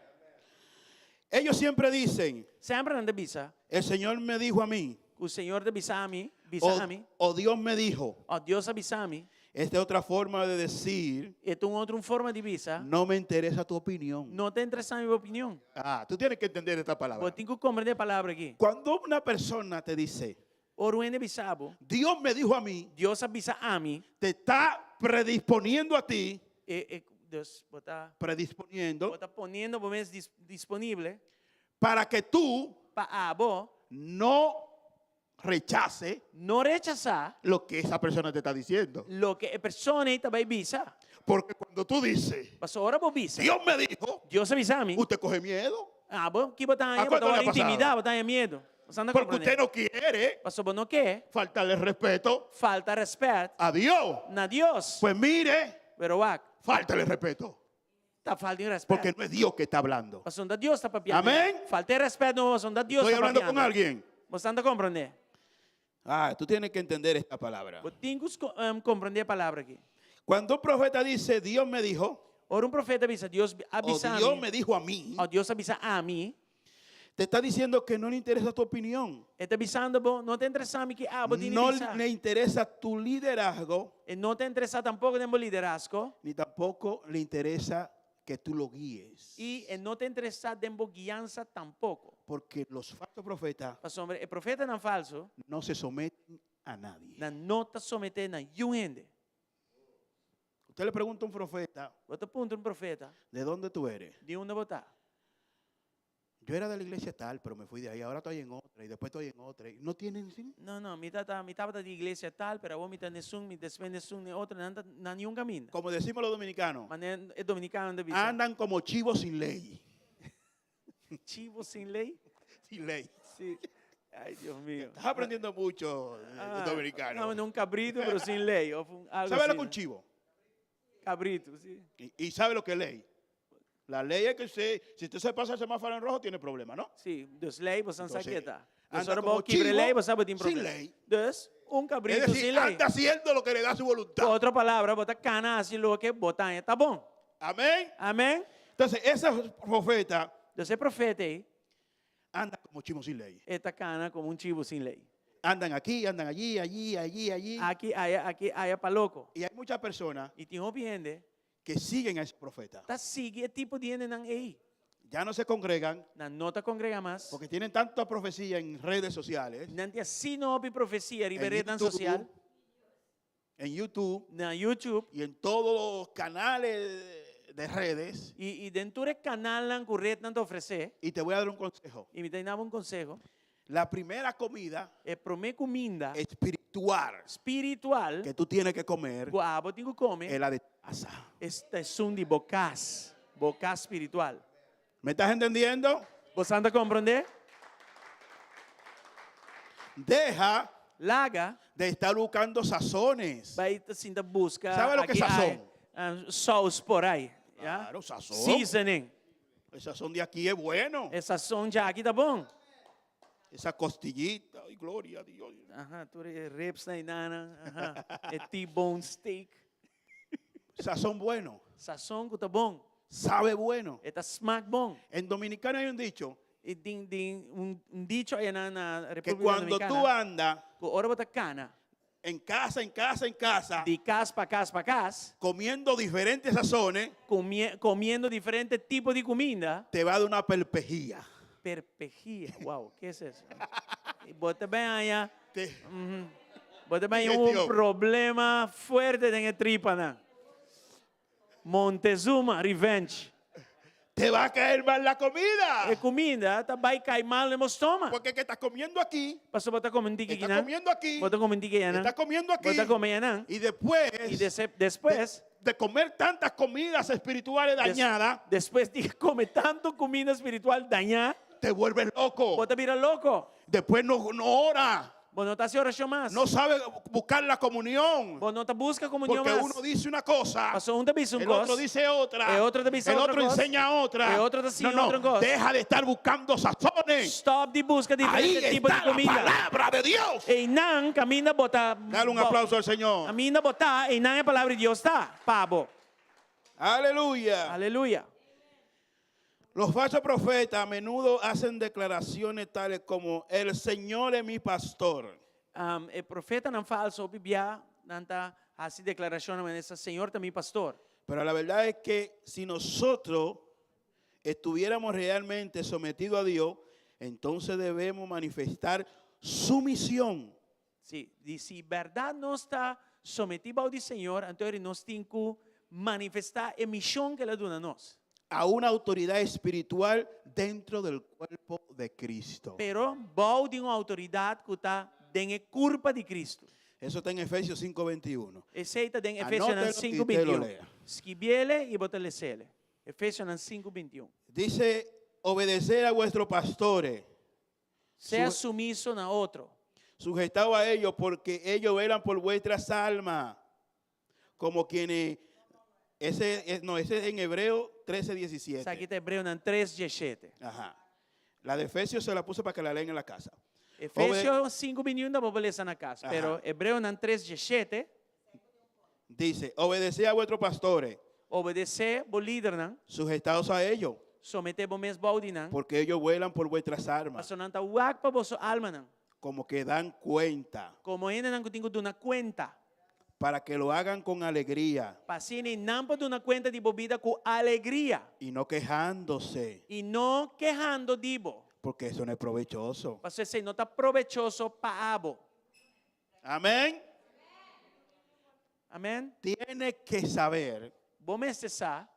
Ellos siempre dicen, Semper nan ta bisa, el Señor me dijo a mí, ku Señor ta bisa ami, bisa o, ami, o Dios me dijo. o Dios a bisa mi. Esta es otra forma de decir, E ta un otro un forma di bisa, no me interesa tu opinión. no ta interesá mi opinion. Ah, tú tienes que entender esta palabra. Bo tin ku komprendé e palabra aki. Cuando una persona te dice, Ora un hende bisa bo, Dios me dijo a mí, Dios a bisa ami, te está predisponiendo a ti, e, e, Dios, bo ta, predisponiendo, bo ta poniendo bo mes dis, disponible para que tú pa abo no rechace no rechasá lo que esa persona te está diciendo. loke e persona ei ta bai bisa. Porque cuando tú dices, Pasobra ora bo bisa, Dios me dijo, Dios a bisa mi, usted coge miedo. Abo, ki bo ta haña? ¿A Bo ta cuánto le ha wòrdu intimidá, pasado? bo ta haña miedu. Bo ta Porque komprendé. usted no quiere Pasobra bo no ke faltarle respeto falta rèspèt a Dios. na Dios. Pues mire, Pero wak, fáltale respeto. ta falta un rèspèt. Porque no es Dios que está hablando. Pasobra no ta Dios ta papiando. Amén. Falta rèspèt no, pasobra no ta Dios Estoy ta hablando con papiando. alguien. Bo ta komprendé? Ah, tú tienes que entender esta palabra. Bo tin ku komprendé e palabra aki. Cuando un profeta dice, Dios me dijo, Ora un profeta bisa, Dios a o bisa Dios mi, me dijo a mí, o Dios a bisa ami, te está diciendo que no le interesa tu opinión. e ta bisando bo, no ta interesá mi ki abo tin di No bisa. le interesa tu liderazgo, E no ta interesá tampoko den bo liderazgo. ni tampoco le interesa que tú lo guíes. I e no ta interesá den bo guiansa tampoko. Porque los falsos profetas Pasobra e profetanan falsu no se someten a nadie. nan no ta someté na niun hende. Usted le pregunta a un profeta, Bo ta puntra un profeta, ¿de dónde tú eres? Di unda bo ta? Yo era de la iglesia tal, pero me fui de ahí, ahora estoy en otra, y después estoy en otra. Y no tienen, ¿sí? No, no, mi tata, mi tabata di iglesia tal, pero awor mi ta n'esun, mi despues n'esun, n'e otro, nan ta na niun kaminda. Como decimos los dominicanos, Manera e dominicanonan ta bisa. andan como chivos sin ley. Chivo sin ley? Sin ley. Sí. Ay, Dios mío. Estás aprendiendo mucho, Ah, dominicano. No, no, un cabrito, pero sin ley. Of un, algo ¿Sabe lo así, que un ¿no? chivo? Cabrito, sí. Y sabe lo que es ley. La ley es que usted, si usted se pasa el semáforo en rojo, tiene problema, ¿no? Sí, dus ley, bo sa Entonces, kiko ta. anda Dus ora como bo kibra chivo ley, bo sa bo tin sin problema. ley. Dus, un Es cabrito decir, sin ley. anda haciendo lo que le da su voluntad. Ku otro palabra, bo ta kana hasi loke bo ta haña ta bon. Amén. Amén. Entonces, ese profeta Dus e profeta ei, anda como chivo sin ley. e ta kana komo un chibu sin lei. Andan aquí, andan allí, allí, allí, allí. Aki, aya, aki, aya pa loko. Y hay muchas personas I tin hopi hende que siguen a ese profeta. ta sigui e tipo di hendenan ei. Ya no se congregan Nan no ta kongregá mas. porque tienen tanta profecía en redes sociales. Nan tin asina hopi profesia riba En rednan YouTube, sosial. en YouTube Na YouTube y en todos los canales de redes. i i den tur e kanalnan ku rednan ta ofresé. Y te voy a dar un consejo. I mi ta duna bo un konseho. La primera comida E promé kuminda espiritual spiritual que tú tienes que comer ku abo tin ku kome es la de casa. ta esun di bo kas, bo kas spiritual. ¿Me estás entendiendo? Bo ta komprondé? Deja Laga de estar buscando sazones. bai ta sinta buska Sabe loke aki sazon? ai, saus por ai. Ya? Claro, sazón. Seasoning. El sazón de aquí es bueno. E sazon djaki ta bon. Esa costillita, ay, gloria a Dios. Aha, tur e ribs na inana. Aha. E T-bone steak. Sazón bueno. Sazon ku ta bon. Sabe bueno. E ta smak bon. En Dominicana hay un dicho I tin tin un un dicho ayanan na que República cuando tú Dominicana andas ku ora bo ta kana en casa, en casa, en casa, di kas pa kas pa kas, comiendo diferentes sazones, comie comiendo diferente tipo di kuminda, te va a dar una perpejía. Perpejía, wow, ke es eso? Bo ta bai haña, Te, bo ta bai haña un Digestión. problema fuerte den e tripanan. Montezuma revenge. Te va a caer mal la comida. E kuminda ta bai kai mal den bo stoma. Porque que estás comiendo aquí, Pasobra bo ta come un tiki estás kinan. comiendo aquí, Bo ta come un tiki yanan. estás comiendo aquí. Bo ta come yanan. Y después Y después de comer tantas comidas espirituales dañadas, despues di come tanto kuminda spiritual dañá, te vuelves loco. bo ta bira loko. Después no, no ora, Bo no ta hasi orashon mas. no sabe buscar la comunión. Bo no ta buska komunion Porque mas. uno dice una cosa, Pasobra un ta bisa un el kos. otro dice otra, E otro ta bisa el otro otro kos. enseña otra. E otro ta siña No, no, otro kos. deja de estar buscando sazones. Stop di buska Ahí diferente tipo di está la kuminda. palabra de Dios. Einan kaminda bo ta. Dale un aplauso al Señor. Kaminda bo ta, einan e palabra di Dios ta pa bo. Aleluya. Aleluya. Los falsos profetas a menudo hacen declaraciones tales como el Señor es mi pastor. Um, e profetanan falso hopi bia nan ta hasi deklarashonnan manera esta, Señor ta mi pastor. Pero la verdad es que si nosotros estuviéramos realmente sometidos a Dios, entonces debemos manifestar sumisión. Sí, di si bèrdat nos ta sometí bou di Señor, anto eri nos tin ku manifestá e mishon ku El a duna nos. A una autoridad espiritual dentro del cuerpo de Cristo. Pero bou di un outoridat ku ta den e kurpa di Cristo. Eso está en Efesios 5:21. Esei ta den Efesionan Anótelo y sinku usted lo bintiun. lea. Skibiele i bo ta lesele. Efesionan 5:21. Dice, obedecer a vuestros pastores, Sea sumiso na otro. sujetado a ellos, porque ellos velan por vuestras almas, como quienes, ese, es, no, ese es en Hebreo 13, 17. Esaki ta Hebreonan 3, 17. Ajá. La de Efesios se la puse para que la lean en la casa. Efesio 5, 21 bo por lesa na kas. Ajá. Pero Hebreonan 3, 17. Dice, obedeced a vuestros pastores, Obedesé bo lidernan. sujetados a ellos, Someté bo mes bou di nan. porque ellos vuelan por vuestras armas, Pasobra nan ta wak pa boso almanan. como que dan cuenta, Komo hendenan ku tin ku duna kuenta. para que lo hagan con alegría Pa asina nan por duna kuenta di bo bida ku alegria. y no quejándose, I no kehando di bo. porque eso no es provechoso. Pasobra esei no ta probechoso pa abo. Amén. Amén. Tiene que saber Bo mester sa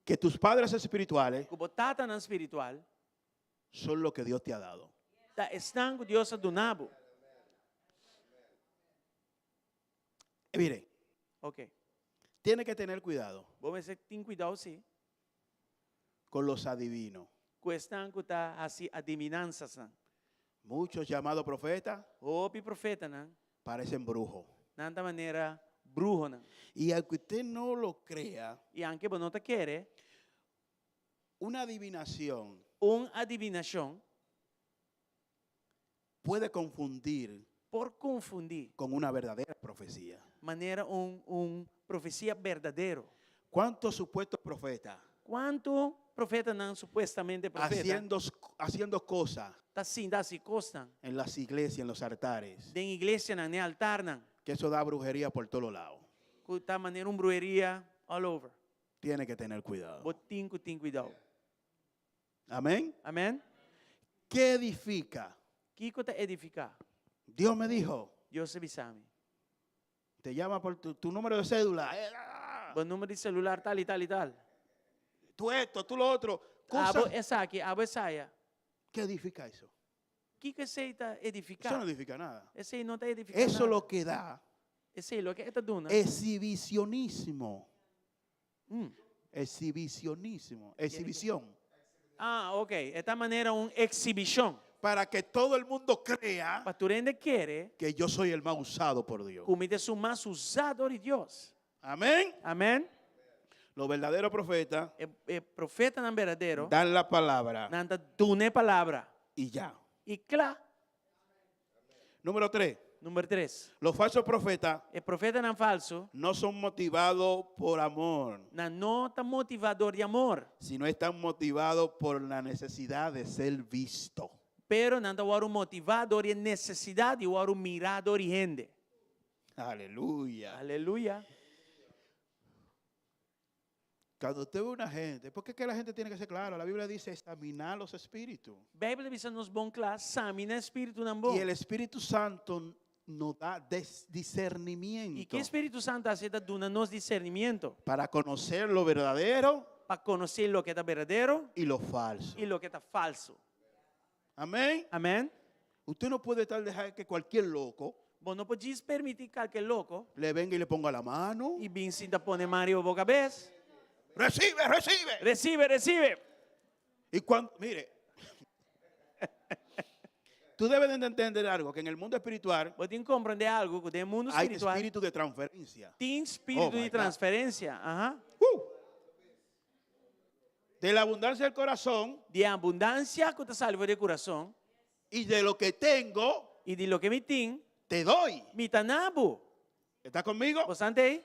que tus padres espirituales ku bo tatanan spiritual son lo que Dios te ha dado. ta esnan ku Dios a duna bo. Mire, Ok. tiene que tener cuidado Bo mester tin kuidou si con los adivinos. Ku esnan ku ta hasi adiminansasnan. Muchos llamados profetas Hopi profetanan parecen brujos. nan ta manera bruhonan. Y aunque usted no lo crea, I anke bo no ta kere, una adivinación un adivinashon puede confundir por konfundí con una verdadera profecía. manera un un profesia berdadero. ¿Cuántos supuestos profetas Kuantu profetanan supuestamente profeta haciendo, haciendo cosas ta sinta hasi kosnan en las iglesias, en los altares? den iglesianan, den altarnan, Que eso da brujería por todos lados. ku ta manera un brueria all over. Tiene que tener cuidado. Bo tin ku tin kuidou. Amén. Amèn? ¿Qué edifica? Kiko ta edifiká? Dios me dijo, Dios a bisa mi. te llama por tu, tu número de cédula. Eh, ah, Bo number di celular tal i tal i tal. Tú esto, tú lo otro. Abo Cosas. esaki, abo esaya. ¿Qué edifica eso? Kiko esei ta edifiká? Eso no edifica nada. Esei no ta edifiká Eso nada. lo que da Esei loke e ta duna. exhibicionismo. Exhibicionismo. Exhibición. Ah, ok. E ta manera un exhibishon. Para que todo el mundo crea Pa tur hende kere que yo soy el más usado por Dios. ku mi ta esun mas usá dor di Dios. Amén. Amén. Los verdaderos profetas E, e profetanan berdadero dan la palabra nan ta duna e palabra. y ya. I kla. Número 3. Number tres. Los falsos profetas E profetanan falso no son motivados por amor, nan no ta motivá dor di amor, sino están motivados por la necesidad de ser visto. pero nan ta wòrdu motivá dor di e nesesidat di wòrdu mirá dor di hende. Aleluya. Aleluya. Cuando usted ve una gente, porque es que la gente tiene que ser claro, la Biblia dice examinar los espíritus. Bijbel ta bisa nos bon kla, saminá spiritunan bon. Y el Espíritu Santo nos da I discernimiento ke Spiritu Santu ta hasi? E ta duna nos discernimiento para conocer lo verdadero pa konosé loke ta berdadero y lo falso. i loke ta falso. Amén. Amén. Usted no puede estar dejar que cualquier loco Bo no por djis permití kalke loko le venga y le ponga la mano. i bin sinta pone man riba bo kabes. Recibe, recibe. Recibe, recibe. Y cuando, mire, tú debes de entender algo, que en el mundo espiritual Bo tin komprendé algu ku den e mundu hay spiritual espíritu de transferencia. tin spiritu Oh my di God. transferensia. Aha. De la abundancia del corazón Di e abundansia ku ta sali for di e kurason y de lo que tengo, i di loke mi tin, te doy. mi ta na bo. ¿Está conmigo? Bo sante ei?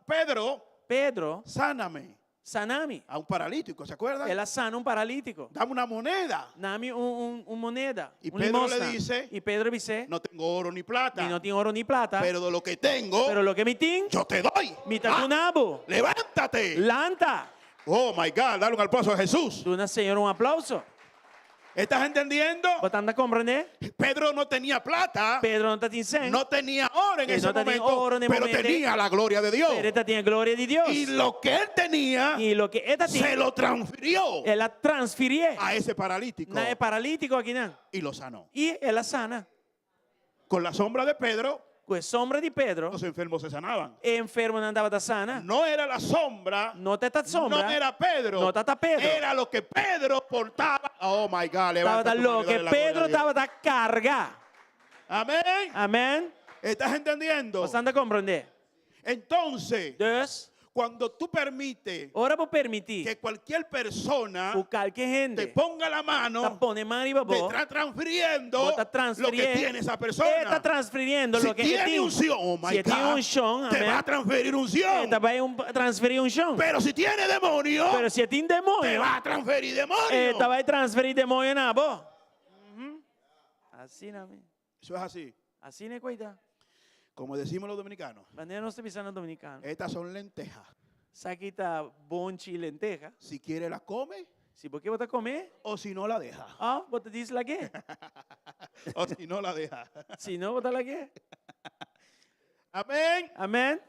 Pedro, Pedro, sáname. sana mi. A un paralítico, ¿se acuerdan? El a sana un paralítiko. Dame una moneda. Dami un, un, un moneda. Y un Pedro le limosna. dice, I Pedro a bis'é, No tengo oro ni plata, Mi no tin oro ni plata, pero de lo que tengo, pero loke mi tin, yo te doy. mi ta Ah, duna bo. levántate. Lanta. Oh my God, dale un aplauso a Jesús. Duna Señor un aplauso. ¿Estás entendiendo? Bo ta komprendé? Pedro no tenía plata, Pedro no tatin sèn, no tenía oro en Él ese no tenía momento, oro en el pero momento. tenía la gloria de Dios. pero e tatin e gloria di Dios. Y lo que él tenía, I loke e tatin, se lo transfirió el a transfirié a ese paralítico na e paralítiko akinan. y lo sanó. I el a sana. Con la sombra de Pedro, Ku e sombra di Pedro, los enfermos se sanaban. e enfermonan tabata sana. No era la sombra, No tabata sombra. no era Pedro. No tabata Pedro. Era lo que Pedro portaba. Oh my God, levanta Tabata tu mano y loke dale la gloria Pedro a Dios. tabata karga. Amén. Amén. ¿Estás entendiendo? Bo ta komprendé? Entonces, Dus, cuando tú permites ora bo permití que cualquier persona ku kalke hende te ponga la mano, ta pone man riba te bo, está transfiriendo bo ta lo que transfiriendo, tiene esa persona. E ta transfiriendo Si loke e tiene tin. unción, oh my Si e tin God, unshon, te amén. va a transferir unción. E ta bai un, transferí unshon. Pero si tiene demonio, Pero si e tin demonio, te va a transferir demonio. E ta bai transferí demonio na bo. Asina mi. Eso es así. Asina e kuida. Como decimos los dominicanos, Manera nos ta bisa na dominicano. estas son lentejas. Esaki ta bonchi lenteja. Si quiere la come Si bo ke bo ta come. o si no la deja. Òf bo ta djis lag'é. O si no la deja. Si no bo ta lag'é. Amén. Amén.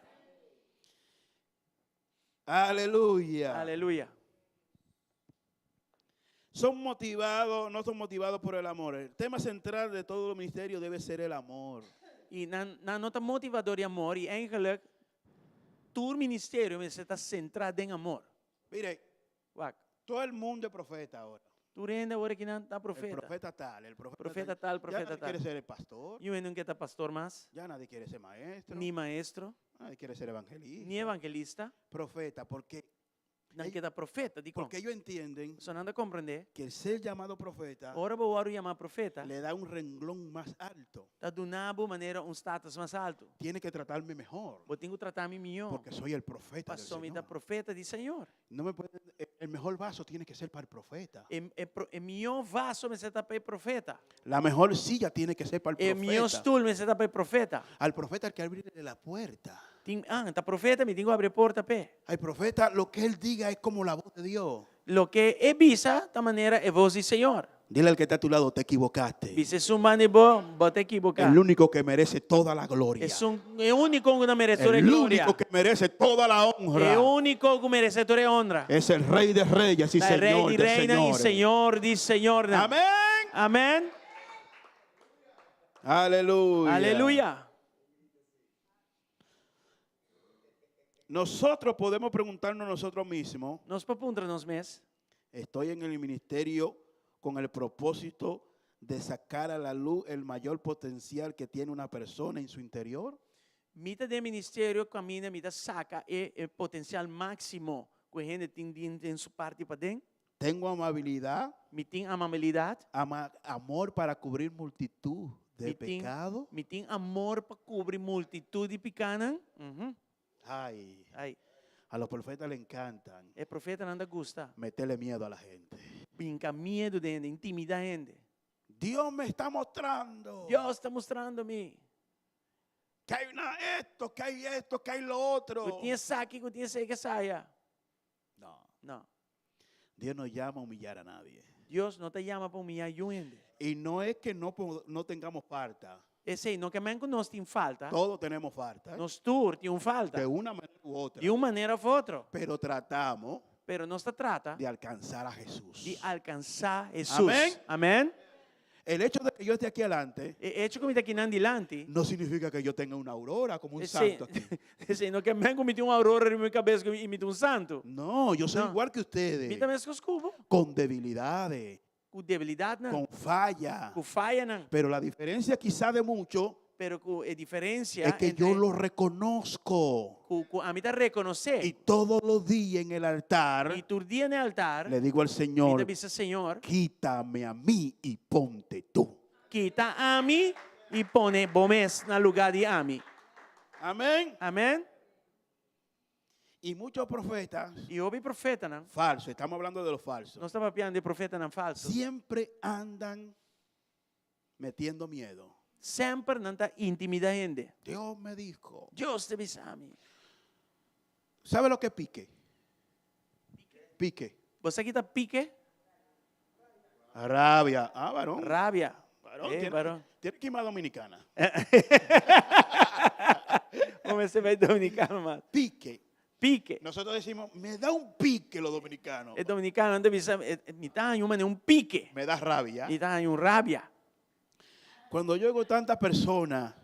Aleluya. Aleluya. Son motivados, no son motivados por el amor. El tema central de todo el ministerio debe ser el amor. I nan, nan no ta motivá dor di amor i eigenlijk tur ministerio mester ta sentrá den amor. Mire, Wak. todo el mundo es profeta ahora. Tur hende awor aki nan ta El profeta. profeta tal, el profeta, Profeta tal, Ya profeta nadie tal. quiere ser el pastor, Niun hende no ke ta pastor mas, ya nadie quiere ser maestro, ni maestro, nadie quiere ser evangelista. ni evangelista. Profeta, porque Nan Ey, ke ta profeta, dikon? porque ellos entienden Pasobra nan ta komprendé, que el ser llamado profeta ora bo wòrdu yamá profeta, le da un renglón más alto. ta duna bo manera un status mas altu. Tiene que tratarme mejor, Bo tin ku trata mi mihó, porque soy el profeta del pasobra mi ta Señor. profeta di Señor. No me pueden, el mejor vaso tiene que ser para el profeta. E, e, e mihó vaso mester ta pa e profeta. La mejor silla tiene que ser para el E mihó profeta. stul mester ta pa e profeta. Al profeta hay que abrirle la puerta. Tin, ah, ta profeta mi tin ku abri e porta p'e. Al profeta lo que él diga es como la voz de Dios. Loke e bisa ta manera e voz di Señor. Dile al que está a tu lado, te equivocaste. Bisa esun banda di bo, bo ta ekiboká. El único que merece toda la gloria. Esun, e úniko ku ta meresé tur e El gloria. único que merece toda la honra. E úniko ku meresé tur e honra. Es el Rey de Reyes y Ta e Rey Señor di de reinan i Señores. Señor di señornan. Amén. Amén. Aleluya. Aleluya. Nosotros podemos preguntarnos nosotros mismos, Nos por puntra nos mes. estoy en el ministerio con el propósito de sacar a la luz el mayor potencial que tiene una persona en su interior? Mi ta den ministerio kaminda mi ta saka e e potensial máksimo ku e hende tin den den su parti paden. Tengo amabilidad, Mi tin amabilidat. ama- amor para cubrir multitud de Mi tin, pecado. mi tin amor pa kubri multitut di pikanan. Ujú. Ay, Ay, a los profetas le encantan e profetanan ta gusta meterle miedo a la gente. binka miedu den hende, intimidá hende. Dios me está mostrando Dios ta mustrando mi que hay una esto, que hay esto, que hay lo otro. ku tin esaki, ku tin esei, ku esaya. No, No. Dios no llama a humillar a nadie. Dios no ta yama pa humillá yun hende. Y no es que no, no tengamos falta. Esei no ke men ku nos tin falta. Todos tenemos falta. Nos tur tin un falta. De una manera u otra. Di un manera of otro. Pero tratamos Pero nos ta trata de alcanzar a Jesús. di alkansá Hesus. Amén. Amén. El hecho de que yo esté aquí adelante E echo ku mi ta akinan dilanti. no significa que yo tenga una aurora como un Esei, santo aquí. esei no ke men ku mi tin un aurora riba mi kabes i mi ta un santu. No, yo soy No. igual que ustedes. Mi ta meskos ku bo. Con debilidades, Ku debilidatnan. con falla. Ku fayanan. Pero la diferencia quizá de mucho Pero ku e diferensia es que entre yo lo reconozco. ku, ku ami ta rekonosé. Y todos los días en el altar I tur dia na altar le digo al mi Señor, ta bisa Señor, quítame a mí y ponte tú. kita ami i pone bo mes na lugá di ami. Amén. Amén. Y muchos profetas I hopi profetanan, falsos, estamos hablando de los falsos, nos ta papiando di profetanan falso, siempre andan metiendo miedo. Semper nan ta intimida hende. Dios me dijo. Dios ta bisa mi. ¿Sabe lo que es pique? Pique. Bo sa ki ta pike? Rabia. Ah, varón. Rabia. Varón, Eh, tiene, varón. tiene que ir más dominicana. Bo mester bai dominicano mas. Pique. Pique. Nosotros decimos, me da un pique los dominicanos. E dominicano ta bisa, mi ta haña un manera un pique. Me da rabia. Mi ta haña un rabia. Cuando yo oigo tantas personas,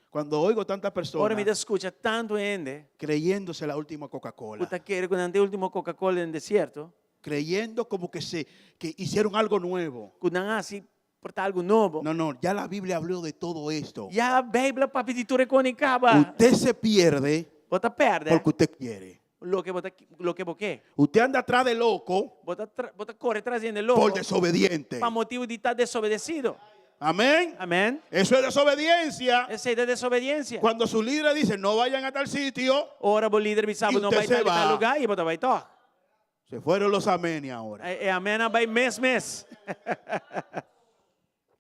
cuando oigo tantas personas Ora mi ta skucha tantu hende creyéndose la última Coca-Cola, ku ta kere ku nan ta e último Coca-Cola den desierto, creyendo como que se que hicieron algo nuevo. ku nan hasi por ta algu nobo. No, no, ya la Biblia habló de todo esto. Ya Beibel a papia di tur e kos kaba. Usted se pierde Bo ta pèrdè porque usted quiere. loke bo ta loke bo ke. Usted anda atrás de loco Bo ta bo ta kore tras di hende loko por desobediente. pa motibu di ta desobedesido. Amén. Amén. Eso es desobediencia. Esei ta desobediencia. Cuando su líder dice no vayan a tal sitio, Ora bo lider bisa Y bo no usted bai se tal i tal va. lugá i bo ta bai tòg. Se fueron los amén ahora. E, e amén a bai mes mes.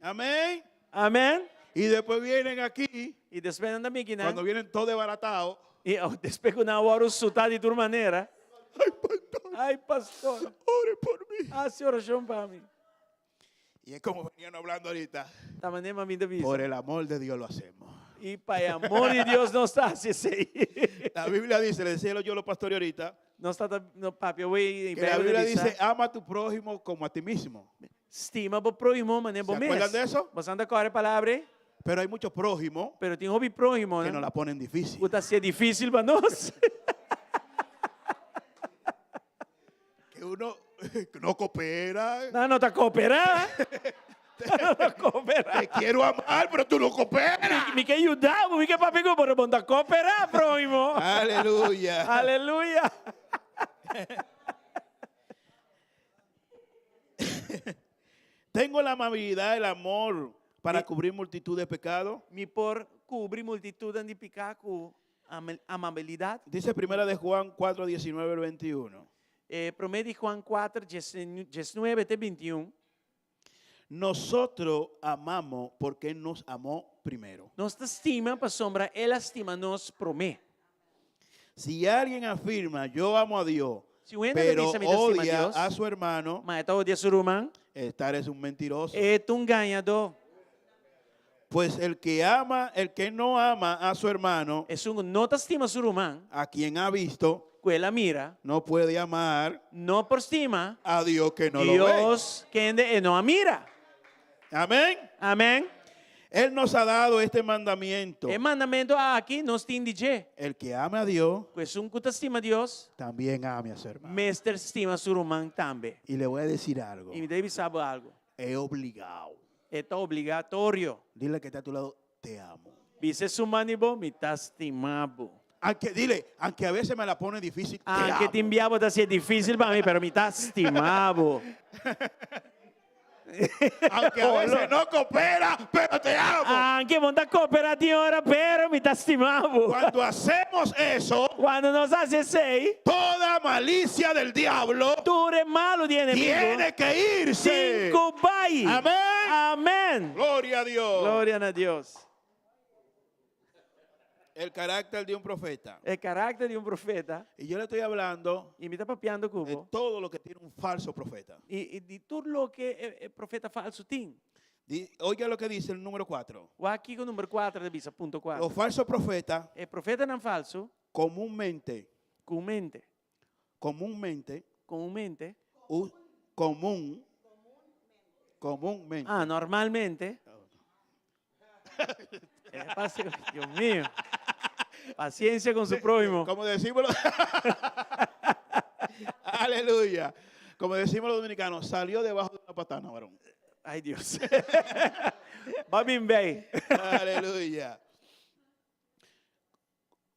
Amén. Amén. Y después vienen aquí, I despues nan ta bin akinan. cuando vienen todos desbaratados. I oh, despues ku nan a wòrdu sutá di tur manera. Ay, pastor. Ay, pastor. Ore por mí. Hasi orashon pa mi. Y es como venían hablando ahorita. Ta manera mi a bin ta bisa. Por el amor de Dios lo hacemos. I pa e amor di Dios nos ta hasi esei. La Biblia dice, le decía yo a los pastores ahorita, Nos ta ta no papia wey que la Biblia dice, ama a tu prójimo como a ti mismo. Stima bo próhimo manera bo ¿Se mes. acuerdan de eso? Boso ta kòrda e palabra ei? Pero hay muchos prójimos Pero tin hopi próhimo que nos la ponen difícil. ku ta hasié difísil pa nos. Que uno No coopera. Nan no ta kooperá. Nan no ta kooperá. Te quiero amar, pero tú no cooperas. Mi ke yuda bo, mi ke papia ku bo, pero bo no ta kooperá, próhimo. Aleluya. Aleluya. Tengo la amabilidad, el amor para cubrir multitud de pecados. Mi por kubri multitutnan di piká ku amabilidat. Dice primera de Juan 4, 19 al 21. E promé di Juan 4, 19 te 21. Nosotros amamos porque Él nos amó primero. Nos ta stima pasobra El a stima nos promé. Si alguien afirma, yo amo a Dios, Si un hende ta pero bisa mi ta stima odia Dios, a su hermano, ma e ta odia su ruman, estar es un mentiroso. e ta un gañadó. Pues el que ama, el que no ama a su hermano, Esun ku no ta stima su ruman, a quien ha visto, ku el a mira, no puede amar no por stima a Dios que no lo ve. Dios kende e no a mira. Amén. Amén. Él nos ha dado este mandamiento. E mandamentu aki nos tin di dje. El que ama a Dios, Ku esun ku ta stima Dios, también ame a su hermano. mester stima su ruman tambe. Y le voy a decir algo. I mi ta bisa bo algu. Es obligado. E ta obligatorio. Dile al que está a tu lado, te amo. Bisa esun banda di bo, mi ta stima bo. Aunque, dile, aunque a veces me la pone difícil, te Aunque amo. tin bia bo ta hasié difícil pa mi, pero mi ta stima bo. Aunque a veces no coopera, pero te amo. Aunque bo no ta coopera tin ora, pero mi ta stima bo. Cuando hacemos eso, Cuando nos hasi esei, toda malicia del diablo tur e malu di enemigo tiene que irse. tin ku bai. Amén. Amén. Gloria a Dios. Gloria na Dios. El carácter de un profeta. E karakter di un profeta. Y yo le estoy hablando I mi ta papiando ku de bo. todo lo que tiene un falso profeta. I, i di tur loke e, e profeta falsu tin. Oiga lo que dice el número 4. Wak kiko number 4 ta bisa, punto 4. Los falsos profetas E profetanan falsu comúnmente, comúnmente, comúnmente, comúnmente, u, común, comúnmente. Ah, normalmente. Eh, pase, Dios mío. Paciencia con su prójimo. Como decimos los... Aleluya. Como decimos los dominicanos, salió debajo de una patana, varón. Ay, Dios. Va bien, bay. Aleluya.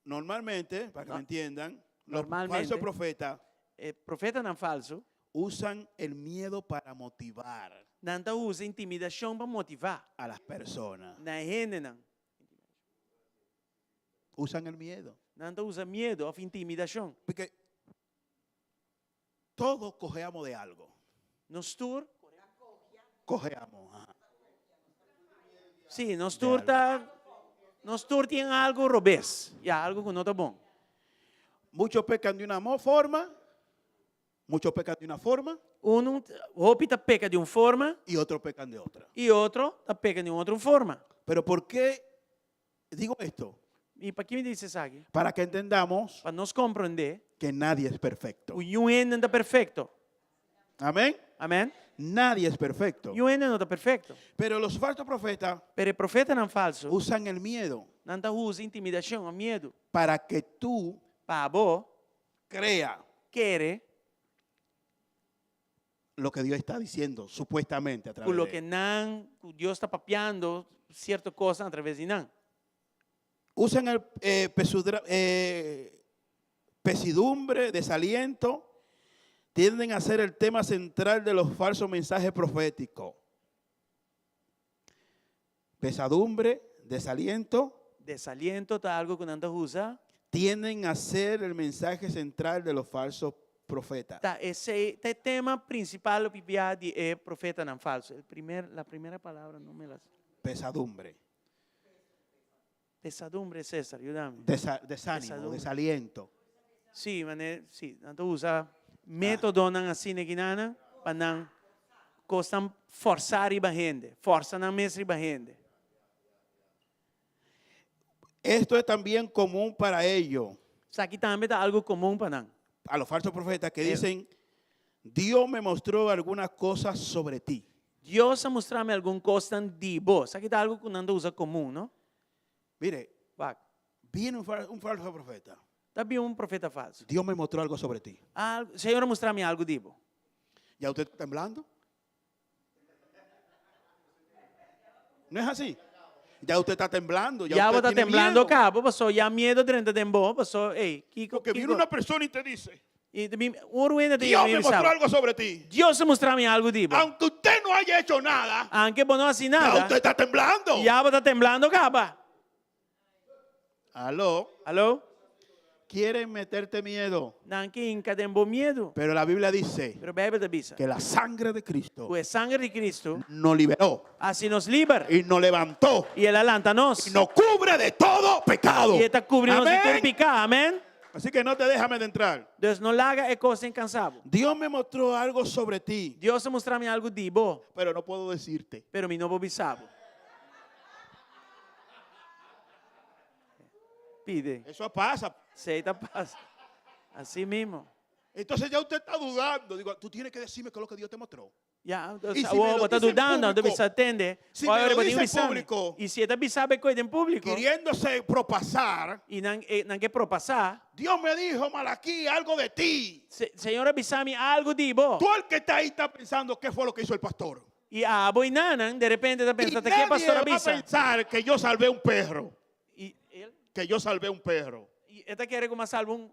Normalmente, para que me entiendan, los Normalmente. falsos profetas E profetanan falso usan el miedo para motivar nan ta usa intimidacion pa motiva a las personas. na e hendenan. Usan el miedo. Nan ta usa miedo of intimidacion. Porque todos cojeamos de algo. Nos tur Cojeamos. Ajá. Sí, nos tur ta, nos tur tin algo robes. Ya, algo ku no ta bon. Muchos pecan de una forma, muchos pecan de una forma Uno, hopi ta peca di un forma y otros pecan de otra. y otro ta peca di un otro forma. Pero ¿por qué digo esto? I pakiko mi ta bisa esaki? Para que entendamos Pa nos komprondé que nadie es perfecto. ku niun hende no ta perfekto. Amén. Amén. Nadie es perfecto. Niun hende no ta perfekto. Pero los falsos profetas Pero e profetanan falsu, usan el miedo nan ta usa intimidashon òf miedu para que tú pa bo crea kere lo que Dios está diciendo, supuestamente a ku través de loke él. nan, ku Dios ta papiando sierto kosnan a traves di nan. Usan el eh, pesudra, eh, pesidumbre, desaliento, tienden a ser el tema central de los falsos mensajes proféticos. Pesadumbre, desaliento, Desaliento ta algo ku nan ta usa. tienden a ser el mensaje central de los falsos profetas. Ta esei ta e tema principal hopi bia di e profetanan falso. El primer, la primera palabra no me las. Pesadumbre. Pesadumbre, César, yudami. Desánimo, Pesadumbre. desaliento. Sí, mane, sí, nan ta usa métodonan asina ekinana pa nan kosnan forsá riba hende, forsa nan mes riba hende. Esto es también común para ellos. Esaki tambe ta algu komun pa nan. A los falsos profetas que Eh. dicen, Dios me mostró algunas cosas sobre ti. Dios a mustra mi algun kosnan di bo. Esaki ta algu ku nan ta usa komun, no? Mire, Wak. viene un falso profeta. Ta bin un profeta falsu. Dios me mostró algo sobre ti. Al, Señor a mustra mi algu di bo. ¿Ya usted está temblando? ¿No es así? Ya usted está temblando. Ya, Ya usted bo ta tiene temblando miedo. kaba, paso ya miedu a drenta den bo, paso, ey, kiko, Porque viene kiko. una persona y te dice, I mi, un hende ta Dios mi me mostró bisaba. algo sobre ti. Dios a mustra mi algu di bo. Aunque usted no haya hecho nada, Aunke bo no hasi ya nada, usted está temblando. ya bo ta temblando kaba. Aló. Aló? Quieren meterte miedo. Nan ke hinka den bo miedu. Pero la Biblia dice Pero Beibel ta bisa que la sangre de Cristo ku e sanger di Kristu nos liberó a hasi nos liber y nos levantó i el a lanta nos. y nos cubre de todo pecado. I e ta kubri nos di tur Amén. piká. Amèn. Así que no te déjame de entrar. Dus no laga e kos ei kansa bo. Dios me mostró algo sobre ti, Dios a mustra mi algu di bo, pero no puedo decirte. pero mi no por bisa bo. Pide. Eso pasa. Esei ta pasa. Así mismo. Entonces ya usted está dudando. Digo, tú tienes que decirme qué es lo que Dios te mostró. Ya, Y o si me lo bo ta dice en dudando, anto público, bisa tende. si me lo dice en público, I si e ta bisa bo kos den públiko, queriéndose propasar, i nan, eh, nan ke propasá, Dios me dijo, Malaquí, algo de ti. Se, Señor a bisa mi algu di bo. Tú el que está ahí está pensando qué fue lo que hizo el pastor. I abo einanan, de repente ta Y pensa, ta nadie ke pastor a va a bisa? pensar que yo salvé un perro. I el, Que yo salvé un perro. i e ta kere ku m'a salba un.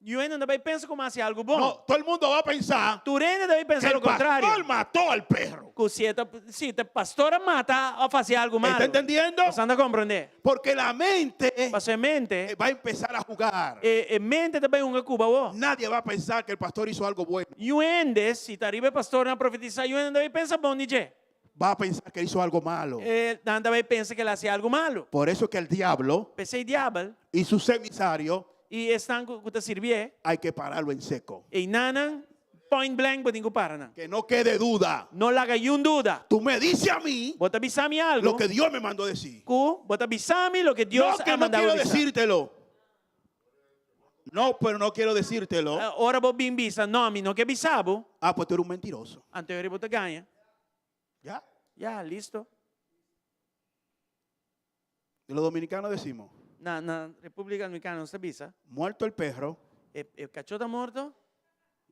Niun hende no ta bai pensa ku m'a hasi algu bon. No, todo el mundo va a pensar Tur hende ta bai que pensa el lo contrario. pastor mató al perro. Ku si e ta, si ta pastor a mata òf hasi algu ¿Está malu. entendiendo? Boso ta komprondé? Porque la mente Paso e mente, va a empezar a jugar. e, e mente ta bai hunga ku bo awor. Nadie va a pensar que el pastor hizo algo bueno. Niun hende, si ta riba e pastornan profetisá, niun hende no ta bai pensa bon di dje. Va a pensar que hizo algo malo. E, nan ta bai pensa ku el a hasi algu malu. Por eso que el diablo P'esei diabel y sus emisarios i esnan ku ta sirbié, hay que pararlo en seco. einanan point blank bo tin ku para nan. Que no quede duda. No laga niun duda. Tú me dices a mí Bo ta bisa mi algu lo que Dios me mandó decir. ku bo ta bisa mi loke Dios No, que a no manda quiero bo bisa. decírtelo. No, pero no quiero decírtelo. Eh, ora bo bin bisa, no, mi no ke bisa bo. Ah, pues tú eres un mentiroso. Anto e ora bo ta gaña. Ya. Ya, listo. Y los dominicanos decimos, Na, na Repúblika Dominikano nos ta bisa. muerto el perro, E, e kachó ta morto,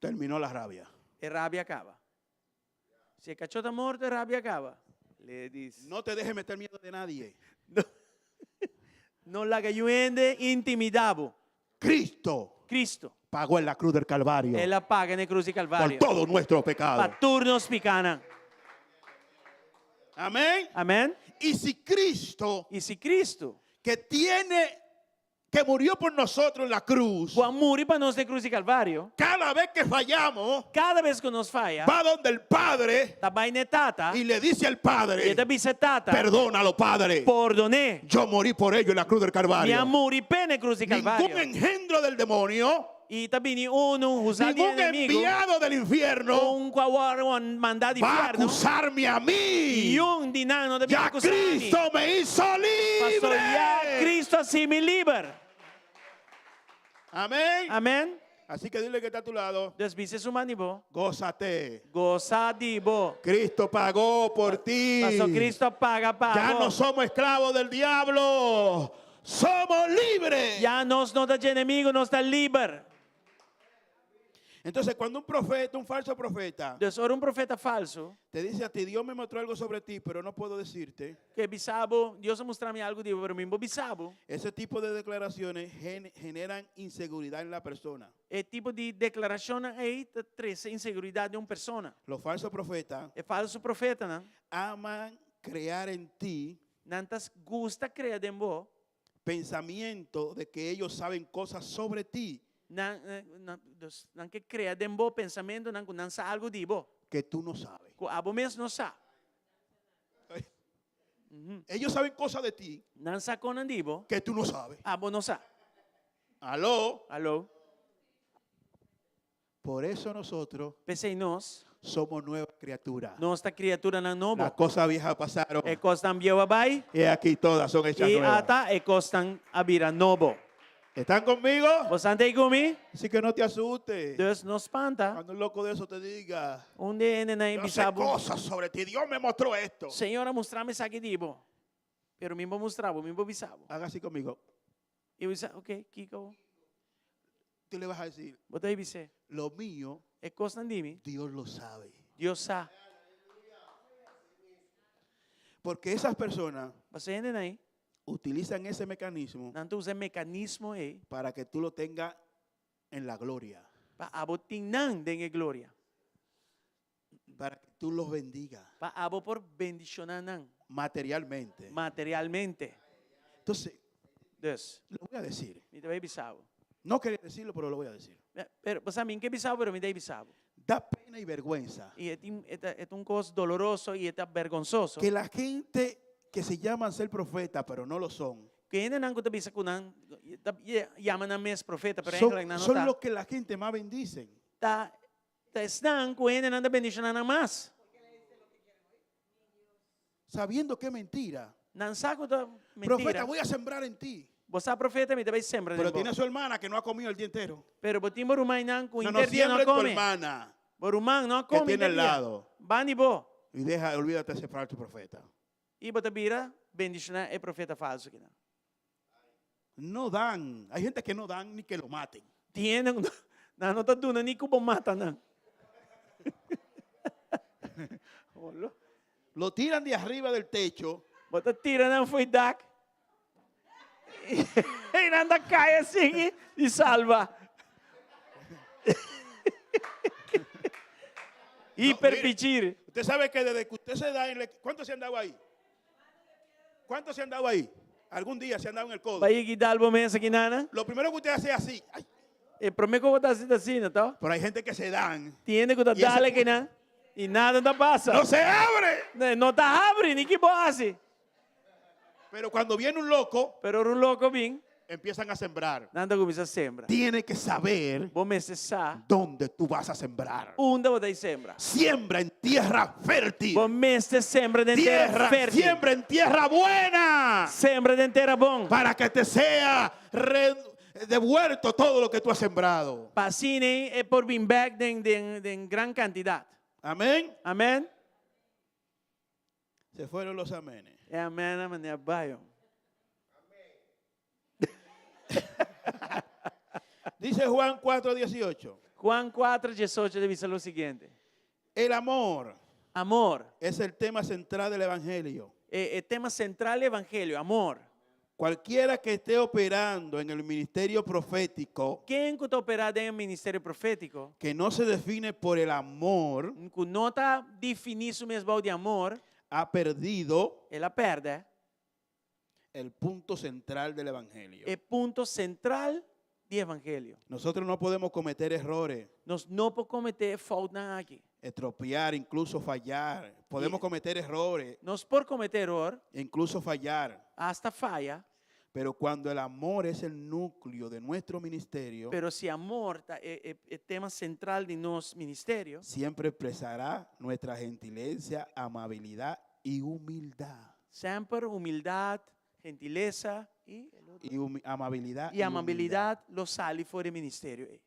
terminó la rabia. e rabia a kaba. Si e kachó ta morto, e rabia a kaba. Le dice. No te dejes meter miedo de nadie. No, no laga niun hende intimidá bo. Cristo Cristo. pagó en la cruz del Calvario El a paga na e krus di por Kalvario. todo nuestro pecado. Pa tur nos pikánan. Amén. Amén. Y si Cristo, I si Cristo, que tiene, que murió por nosotros en la cruz, ku a muri pa nos na e krus di Kalvario, cada vez que fallamos, kada bes ku nos faya, va donde el Padre ta bai na e Tata, y le dice al i Padre, e ta bisa e Tata, perdónalo, Padre. pordon'é. Yo morí por ellos en la cruz del Mi Calvario. a muri p'e na e krus di Ningún Kalvario. engendro del demonio, I ta bini unu usa di ningún enemigu, enviado del infierno un ku a wòrdu mandá di va a fièrnu, acusarme a mí. niun di nan no ta bin Ya akusá mi. Cristo me hizo Paso ya libre. Cristo a hasi mi liber. Amén. Amèn. Así que dile que está a tu lado, Dus bisa esun banda di bo. gózate. Gosa di bo. Cristo pagó por ti. Paso Cristo a paga pa Ya bo. no somos esclavos del diablo. Somos libres. Ya nos no ta dje enemigu, nos ta liber. Entonces, cuando un profeta, un falso profeta, Dus ora un profeta falsu te dice a ti, Dios me mostró algo sobre ti, pero no puedo decirte. ke bisa bo, Dios a mustra mi algu di bo, pero mi no por bisa bo. Ese tipo de declaraciones generan inseguridad en la persona. E tipo di deklarashonnan ei ta trese inseguridat den un persona. Los falsos profetas E falsu profetanan, aman crear en ti nan ta gusta krea den bo, pensamiento de que ellos saben cosas sobre ti nan, nan, dus, nan ke krea den bo pensamentunan ku nan sa algu di bo, que tú no sabes. ku abo mes no sa. Ellos saben cosas de ti Nan sa kosnan di bo, que tú no sabes. abo no sa. Aló. Aló. Por eso nosotros P'esei nos, somos nuevas criaturas. nos ta kriaturanan nobo. Las cosas viejas pasaron. E kosnan bieu a bai. Y aquí todas son hechas I nuevas. ata e kosnan a bira nobo. ¿Están conmigo? Boso ta ku mi? Así que no te asustes. Dus no spanta. Cuando un loco de eso te diga, Un di e hendenan yo sé bisa bo. cosas sobre ti. Dios me mostró esto. Señor a mustra mi esaki di bo. Pero mi no por mustra bo, mi no por bisa bo. Haga así conmigo. I bisa, ok, kiko. Tú le vas a decir, Bo ta bis'é. lo mío E kosnan di mi, Dios lo sabe. Dios sa. Porque esas personas Pasobra e hendenan ei, utilizan ese mecanismo nan ta usa e mekanismo ei para que tú lo tengas en la gloria. pa abo tin nan den e gloria. Para que tú los bendigas. Pa abo por bendishoná nan. Materialmente. Materialmente. Entonces, Dus. Lo voy a decir. Mi ta bai bisa bo. No quería decirlo, pero lo voy a decir. Pero, bo sa, mi ke bisa bo, pero mi ta bisa bo. Da pena y vergüenza. I e tin, e ta, e ta un kos doloroso i e ta bergonsoso. Que la gente que se llaman ser profeta, pero no lo son. Ku e hendenan ku ta bisa ku nan ta yama nan mes profeta, pero Son, eigenlijk nan no son ta. los que la gente más bendicen. Ta, ta esnan ku hendenan ta bendishoná nan mas. Sabiendo que es mentira. Nan sa ku ta mentira. Profeta, voy a sembrar en ti. Bo sa profeta, mi ta bai sembra den Pero bo. tiene a su hermana que no ha comido el día entero. Pero bo tin bo rumannan ku No, no inter dia no siembra a en tu come. hermana Bo ruman no a que come tiene inter al dia. lado. Ban di bo. Y deja, olvídate de sembrar tu profeta. I bo ta bira bendishoná e profeta falso kinan. No dan. Hay gente que no dan ni que lo maten. Tin hende ku nan no ta duna ni ku bo mata nan. Holo. Lo tiran de arriba del techo. Bo ta tira nan fo'i dak. I nan ta kai asin i salba. Hiperpichir. Usted sabe que desde que usted se da en la, ¿cuántos se han dado ahí? ¿Cuántos se han dado ahí? Algún día se han dado en el codo. Bai ki dal bo mes aki nana. Lo primero que usted hace es así. Ay. E promé ku bo ta hasi ta asina, to? Pero hay gente que se dan. Tin hende ku ta Y ese dal aki nan i nada no ta pasa. No se abre. No ta habri, ni ki bo hasi. Pero cuando viene un loco, Pero ora un loko bin, empiezan a sembrar. nan ta kuminsá sembra. Tiene que saber Bo mester sa dónde tú vas a sembrar. unda bo ta sembra. Siembra en tierra fértil. Bo mester sembra den tera Tierra, fértil. siembra en tierra buena. Sembra den tera bon. Para que te sea devuelto todo lo que tú has sembrado. Pa asina e por bin bek den, den, den gran kantidat. Amén. Amén. Se fueron los amenes. E amén a manera bayo. Dice Juan 4:18. Juan 4:18 ta bisa lo siguiente. El amor. Amor. Es el tema central del Evangelio. E, e tema central di Evangelio, amor. Cualquiera que esté operando en el ministerio profético. Ken ku ta operá den e ministerio profétiko. Que no se define por el amor. Ku no ta definí su mes bou di amor. Ha perdido. El a pèrdè. El punto central del Evangelio. E punto central di Evangelio. Nosotros no podemos cometer errores. Nos no por kometé e foutnan aki. Estropear, incluso fallar. Podemos cometer errores. Nos por kometé eror. Incluso fallar. Hasta faya. Pero cuando el amor es el núcleo de nuestro ministerio. Pero si amor ta e, e, e tema central di nos ministerio. Siempre expresará nuestra gentileza, amabilidad y humildad. Semper humildad, gentileza y el otro. Y amabilidad Y amabilidad lo sali for di e ministerio ei.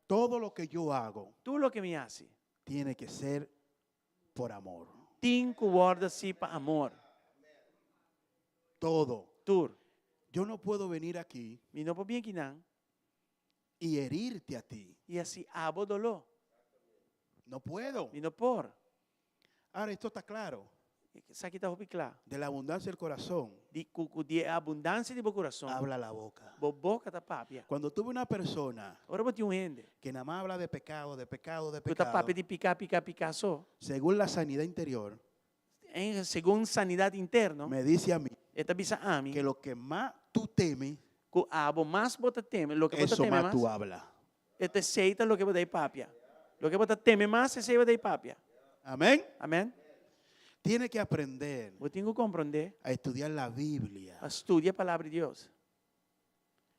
Todo lo que yo hago. Tur loke mi hasi. Tiene que ser por amor. Tin ku wòrdu hasi pa amor. Todo. Tur. Yo no puedo venir aquí. Mi no por bin akinan. Y herirte a ti. Y hasi abo doló. No puedo. Mi no por. Ahora esto está claro. Esaki ta hopi kla. De la abundancia del corazón. Di ku ku di e abundansia di bo kurason. Habla la boca. Bo boka ta papia. Cuando tú ves una persona. Ora bo tin un hende. Que nada más habla de pecado, de pecado, de Ku ta pecado. papia di piká, piká, piká so. Según la sanidad interior. En segun sanidat interno. Me dice a mí. E ta bisa ami. Que lo que más tú temes. Ku abo mas bo ta teme, loke bo ta Eso teme más mas. tú habla. E ta esei ta loke bo ta papia. Loke bo ta teme mas, esei bo ta papia. Amén. Amén. Tiene que aprender. Bo tin ku komprondé. A estudiar la Biblia. Pa studia Palabra di Dios.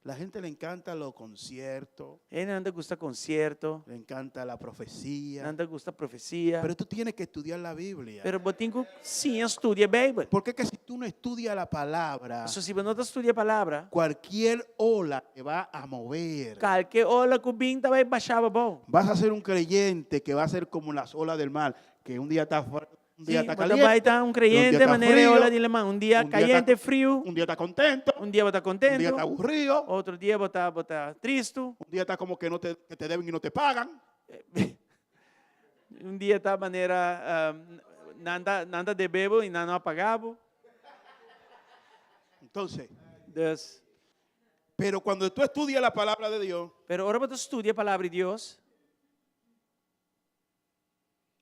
La gente le encanta los conciertos. Hendenan ta gusta concierto. Le encanta la profecía. Nan ta gusta profecia. Pero tú tienes que estudiar la Biblia. Pero bo tin ku siña studia Bijbel. Porque es que si tú no estudias la palabra. So si bo no ta studia palabra. Cualquier ola te va a mover. Kalke ola ku bin ta bai basha bo abou. Vas a ser un creyente que va a ser como las olas del mar, que un día está fuerte. Un dia Sí, ta bo ta caliente, bai ta un creyente un dia ta manera frio, ola di laman. Un dia un dia ta cayente, friu. Un dia ta contento. Un dia bo ta Un dia contento. ta aburrido. Otro dia bo ta, bo ta tristu. Un dia ta como que no te, que te deben y no te pagan. Un dia ta manera nan ta nan ta debe bo y nan no a paga bo. Entonces, Dus, pero cuando tú estudias la palabra de Dios, pero ora bo ta studia palabra di Dios,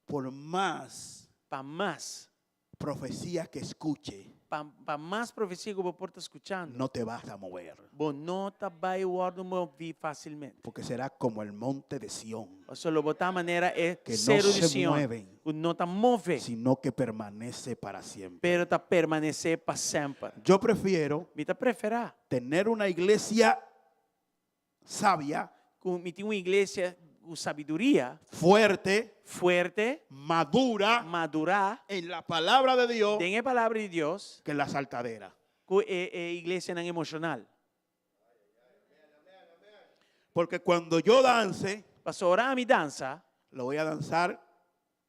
por más pa mas profecía que escuche, Pa pa mas profesia ku bo por ta skuchando, no te vas a mover. bo no ta bai wòrdu moví fásilmente. Porque será como el monte de Sión, Pasobra lo bo ta manera e que no seru di se Sion, mueven, ku no ta move, sino que permanece para siempre. pero ta permanesé pa semper. Yo prefiero Mi ta preferá tener una iglesia sabia, ku mi tin un iglesia ku sabiduria, fuerte, fuerte, madura madurá en la palabra de Dios den e Palabra di Dios que la saltadera. ku e e iglesianan emoshonal. Porque cuando yo dance, Pasobra ora ami dansa, lo voy a danzar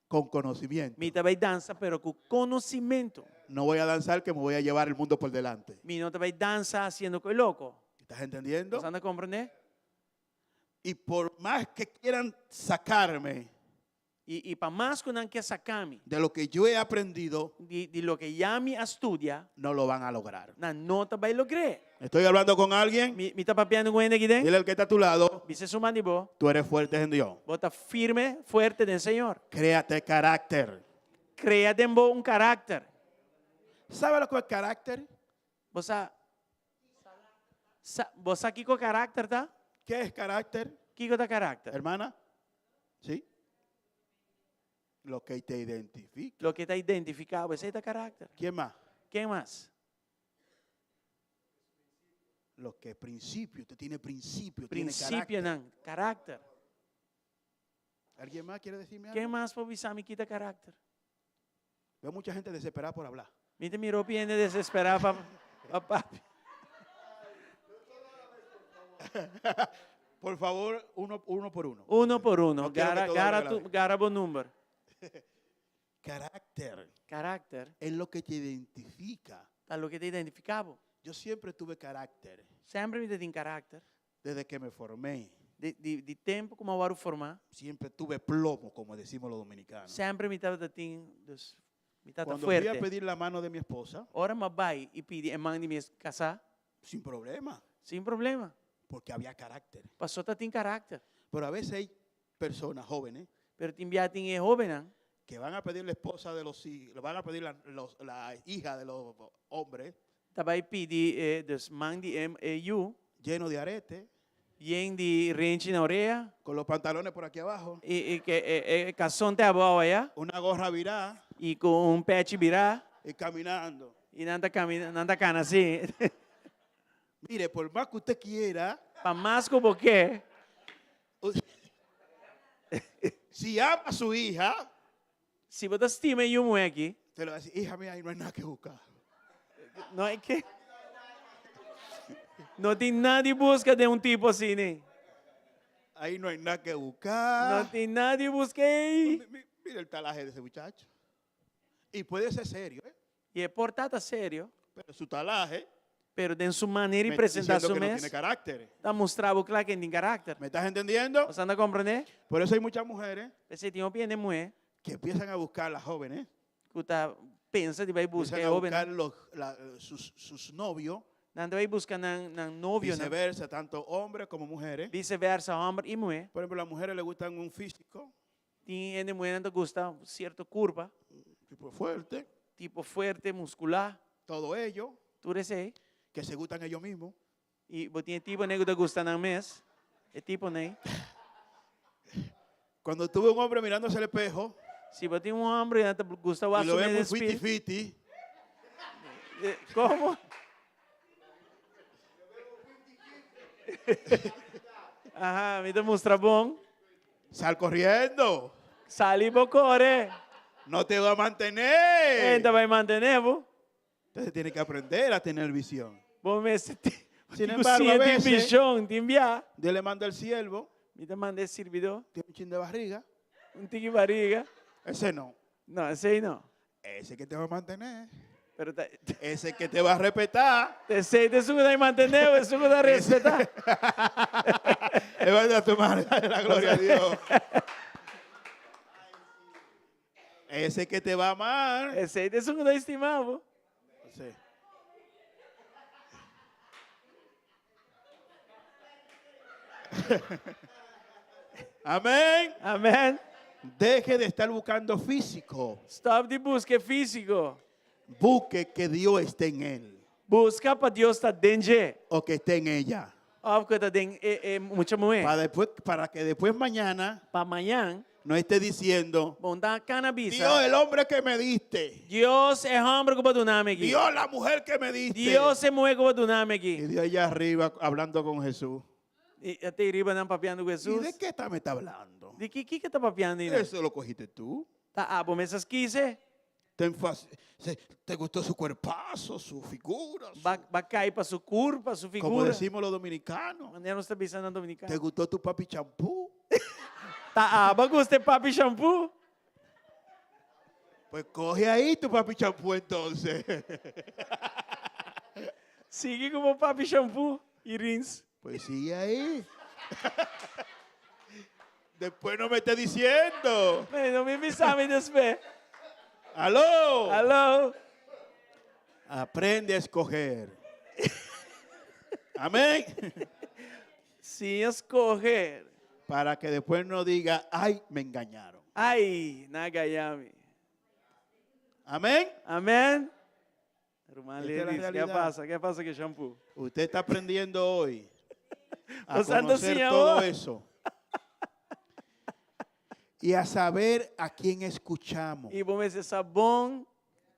con conocimiento. Mi ta bai dansa pero ku konosimentu. No voy a danzar que me voy a llevar el mundo por delante. Mi no ta bai dansa hasiendo ku e loko. ¿Estás entendiendo? Nos anda komprendé? Y por más que quieran sacarme I, i pa mas ku nan ke saka mi de lo que yo he aprendido, di, di loke ya mi a studia, no lo van a lograr. nan no ta bai logr'é. ¿Estoy hablando con alguien? Mi, mi ta papiando ku hende aki den? Dile al que está a tu lado, Bisa esun man di bo, tú eres fuerte en Dios. bo ta firme, fuerte den Señor. Créate carácter. Krea den bo un karakter. ¿Sabe lo que es carácter? Bo sa, sa, bo sa kiko karakter ta? ¿Qué es carácter? Kiko ta karakter? Hermana, ¿sí? Lo que te identifica. Loke ta identifiká bo, esei ta karakter. ¿Quién más? Ken mas? Lo que principio, usted tiene principio, tiene carácter. Prinsipionan, karakter. ¿Alguien más quiere decirme algo? Ken mas por bisa mi kita karakter? Veo mucha gente desesperada por hablar. Mi ta mira hopi hende desesperá pa pa papia. Por favor, uno, uno por uno. Uno por uno. No quiero que Gara, todo gara, hable a la tu, vez. gara bo number. Carácter Karakter es lo que te identifica. ta loke ta identifiká bo. Yo siempre tuve carácter Semper mi ta tin karakter. desde que me formé. Di, di, di tempu ku mi a wòrdu formá, Siempre tuve plomo, como decimos los dominicanos. semper mi tabata tin, dus mi tata Cuando fui a fuerte. pedir la mano de mi esposa, Ora mi a bai i pidi e man di mi kasá, sin problema, sin problema. porque había carácter. Pasó ta tin karakter. Pero a veces hay personas jóvenes Pero tin bia tin e hóbennan que van a pedir la esposa de los hijos, van a pedir la, los- la hija de los hombres, ta bai pidi e dus man di e, e yu, lleno de arete, yen di renchi na orea, con los pantalones por aquí abajo, i, i ke e, e kalson te abou aya, una gorra virada i ku un pechi birá, y caminando. i nan ta kamina, nan ta kana así. Mire, por más que usted quiera, Pa mas ku bo ke, si ama a su hija, si bo ta stima e yu muhé aki, te lo va a decir, hija mía, ahí no hay nada que buscar. No hay ke. No tin nada di buska den un tipo asina. Ahí no hay nada que buscar. No tin nada di buska ei. Mira el talaje de ese muchacho. Y puede ser serio, ¿eh? Y e por ta ta serio. Pero su talaje Pero den su manera me di está presenta diciendo su que no mes, tiene carácter. ta mustra bo kla ku e tin karakter. ¿Me estás entendiendo? Bo ta komprendé? Por eso hay muchas mujeres P'esei tin hopi hende muhé que empiezan a buscar las jóvenes, ku ta pensa di bai buska empiezan e a hóbennan. buscar los, la, sus, sus novios, Nan ta bai buska nan, nan novionan. viceversa, tanto hombres como mujeres. Viceversa, hòmber i muhé. Por ejemplo, a las mujeres les gustan un físico, Tin hende muhénan ta gusta sierto kurpa. tipo fuerte, Tipo fuerte, muskulá. todo ello, Tur esei. que se gustan ellos mismos. I bo tin e tiponan ku ta gusta nan mes. E tiponan. Cuando tuve un hombre mirándose al espejo, Si bo tin un hombre y ta gusta y lo su ve muy mes fiti fiti. Como? Aha, mi ta mustra bon. Sal corriendo. Sali bo kore. No te va a mantener. E n' ta bai mantené bo. Entonces tiene que aprender a tener visión. Bo mester tin. Sin embargo, a Tin veces, visión, tin bia. Dios le manda el siervo. Mi ta manda e sirbidó. Tiene un chin de barriga. Un tiki bariga. Ese no. No, esei no. Ese que te va a mantener. Pero ta Ese que te va a respetar. Esei ta esun ku ta mantené bo, esun ku ta respetá. Levanta tu mano, dale la gloria a Dios. Ese que te va a amar. Esei ta esun ku ta estimá bo. Sí. Amén. Amén. Deje de estar buscando físico. Stop di buska e físiko. Busque que Dios esté en él. Buska pa Dios ta den dje. O que esté en ella. Òf ku ta den e e mucha muhé. Para después, para que después mañana Pa mañan. no esté diciendo, Bo no ta kana bisa. Dios, el hombre que me diste. Dios, e hòmber ku bo a duna mi aki. Dios, la mujer que me diste. Dios, e muhé ku bo a duna mi aki. Y Dios allá arriba hablando con Jesús. I a te riba nan papiando ku ¿Y Hesus. de qué está me está hablando? Di ki kiko ta papiando einan? Eso lo cogiste tú. Ta abo mes a skise. Te, enfas- se- te gustó su cuerpazo, su figura. su- Ba ba kai pa su kurpa, su como figura. decimos los dominicanos. Manera nos ta bisa na ¿Te Dominicana. gustó tu papi champú? Ta abo gusta e papi shampoo? Pues coge ahí tu papi champú entonces. Sigui ku bo papi shampoo i rins. Pues sigue ahí. Después no me esté diciendo. Nee, no mi bisa mi despues. Aló. Aló. Aprende a escoger. Amén. Siña skohe. Para que después no diga, ay, me engañaron. Ay, nan a gaña mi. Amén. Amén. Ruman Esta es la Ladies, ¿qué realidad. pasa? ¿Qué pasa que shampoo? Usted está aprendiendo hoy a Los santos conocer sin todo amor. eso. Y a saber a quién escuchamos. Y bo mester sa bon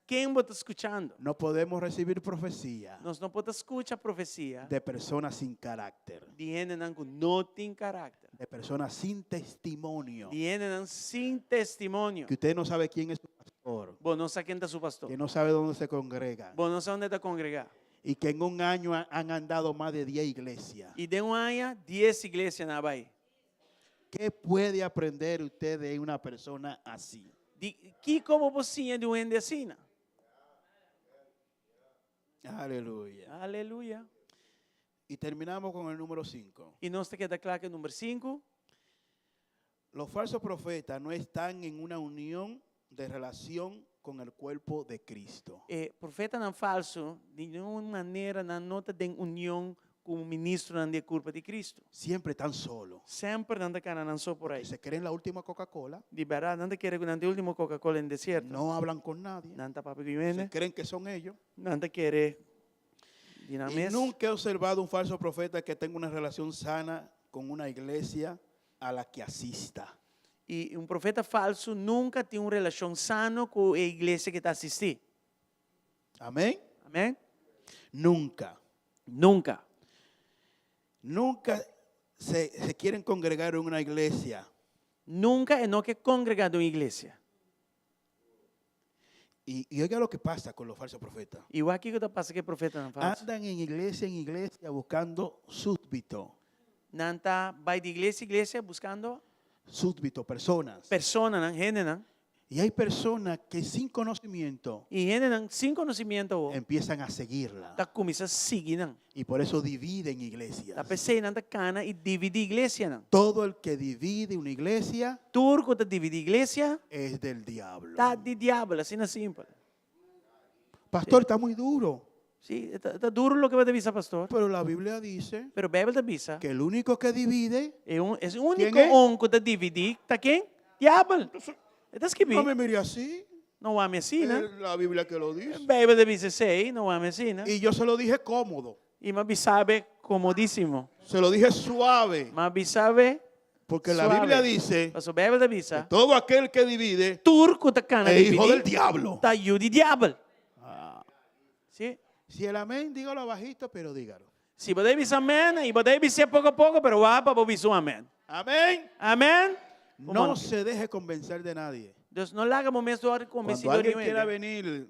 ken bo ta skuchando. No podemos recibir profecía Nos no por ta skucha profesia de personas sin carácter, di hendenan ku no tin karakter, de personas sin testimonio, di hendenan sin testimonio. que usted no sabe quién es su pastor, Bo no sa ken ta su pastor. que no sabe dónde se congrega Bo no sa unda e ta kongregá. y que en un año han andado más de 10 iglesias. I den un aña, dies iglesia nan a bai. ¿Qué puede aprender usted de una persona así? Di kiko bo por siña di un hende asina? Aleluya. Aleluya. Y terminamos con el número 5. I nos ta keda kla ku e number sinku. Los falsos profetas no están en una unión de relación con el cuerpo de Cristo. E profetanan falso di ningun manera nan no ta den union ku ministronan di e kurpa di Cristo. Siempre están solos. Semper nan ta kana nan so por ahí. Se creen la última Coca-Cola. Di bèrdat nan ta kere ku nan ta e último Coca-Cola den desierto. No hablan con nadie. Nan ta papia ku hende. Se creen que son ellos. Nan ta kere di nan Y mes. nunca he observado un falso profeta que tenga una relación sana con una iglesia a la que asista. I un profeta falsu nunka tin un relashon sano ku e iglesia ku e ta asistí. Amén. Amén. Nunca. Nunka. Nunca se, se quieren congregar en una iglesia. Nunka e no ke kongregá den un iglesia. Y, y oiga lo que pasa con los falsos profetas. I wak kiko ta pasa ku e profetanan falsu. Andan en iglesia en iglesia buscando súbdito. Nan ta bai di iglesia iglesia buskando Súbdito, personas. personanan, hendenan. Y hay personas que sin conocimiento I hendenan sin konosimiento awor empiezan a seguirla. ta kuminsá sigui nan. Y por eso dividen iglesias. Ta p'esei nan ta kana i dividí iglesianan. Todo el que divide una iglesia Tur ku ta dividí iglesia es del diablo. ta di diabel, asina simpel. Pastor, está muy duro. Sí, e ta, e ta duro loke bo ta bisa, pastor. Pero la Biblia dice Pero Bijbel ta bisa, que el único que divide, e un, es único Ken e? un ku ta dividí ta ken? Diabel. E ta skibí. no me mire así, No wak mi asina. es la Biblia que lo dice. Bijbel ta bisa esei, no wak mi asina. Y yo se lo dije cómodo, I m'a bisa bo komodísimo. se lo dije suave, M'a bisa bo porque la suave. Biblia dice Paso Bijbel ta que bisa, todo aquel que divide tur ku ta kana es hijo dividí, del diablo. ta yu di diabel. Ah. Sí. Si el amén, dígalo bajito, pero dígalo. Si bo debe bisa amén, i bo debe bis'é poko poko, pero wak pa bo bisa un amén. Amén. Amén. No se deje convencer de nadie. Dus no laga bo mes dor Cuando konbensí dor alguien niun quiera hende. venir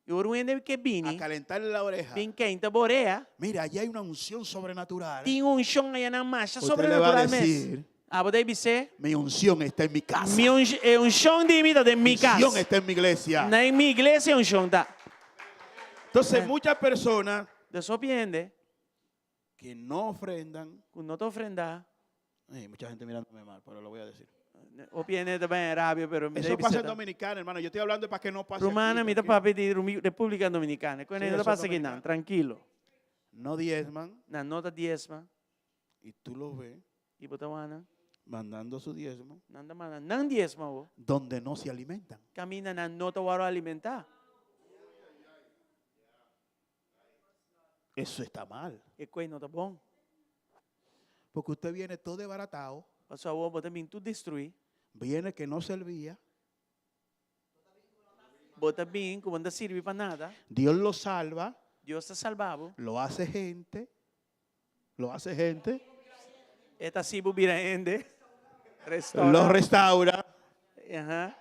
I ora un hende ke a bini, calentarle la oreja, bin keinta bo orea, mira, allá hay una unción sobrenatural. tin un unshon ayanan masha Usted le va a sobrenatural mes. decir, Abo debe bis'é, mi unción está en mi casa. Mi unsh- e unshon di mi ta den mi Mi unción kas. está en mi iglesia. Na mi iglesia e unshon ta. Entonces, muchas personas Dus hopi hende que no ofrendan, ku no ta ofrendá, Ay, mucha gente mirándome mal, pero lo voy a decir. Hopi hende ta bai rabia, pero mi Eso pasa en Dominicana, hermano. Yo estoy hablando para que no pase. Rumannan, aquí, mi ta tranquilo. papia di Rumi- República Dominicana. Ku Sí, no eso es pasa akinan, dominicano. trankilo. No diezman Nan no ta diesma y tú lo ves i bo ta wak nan. mandando su diezmo Nan ta manda nan diesma bo. donde no se alimentan. Kaminda nan no ta wòrdu alimentá. Eso está mal. E kos no ta bon. Porque usted viene todo desbaratado, Pasobra awor bo ta bin tur destruí. viene que no servía. Bo ta bin ku bo no ta sirbi pa nada. Dios lo salva, Dios ta salba bo. lo hace gente, lo hace gente, E ta hasi bo bira hende. Restaura. lo restaura, Aha.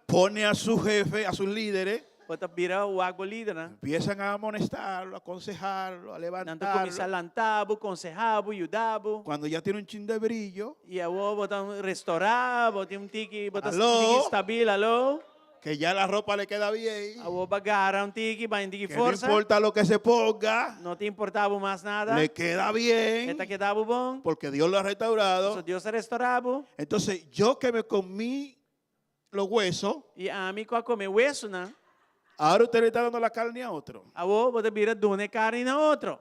pone a su jefe, a sus líderes, Bo ta bira wak bo lidernan. empiezan a amonestarlo, a aconsejarlo, a Nan ta kuminsá levantarlo. lanta bo, konsehá bo, yuda bo. Cuando ya tiene un chin de brillo, I awor bo ta restorá, bo tin un tiki, bo ta un Aló. tiki stabil, aló. que ya la ropa le queda bien, Awor bo a gara un tiki, bo a un tiki que no forsa. importa lo que se ponga, No ta importá bo mas nada. le queda bien, E ta keda bo bon. porque Dios lo ha restaurado. So Dios a restorá bo. Entonces, yo que me comí los huesos, I ami ku a kome wesunan. ahora usted le está dando la carne a otro. Awor bo ta bira duna e karni na otro.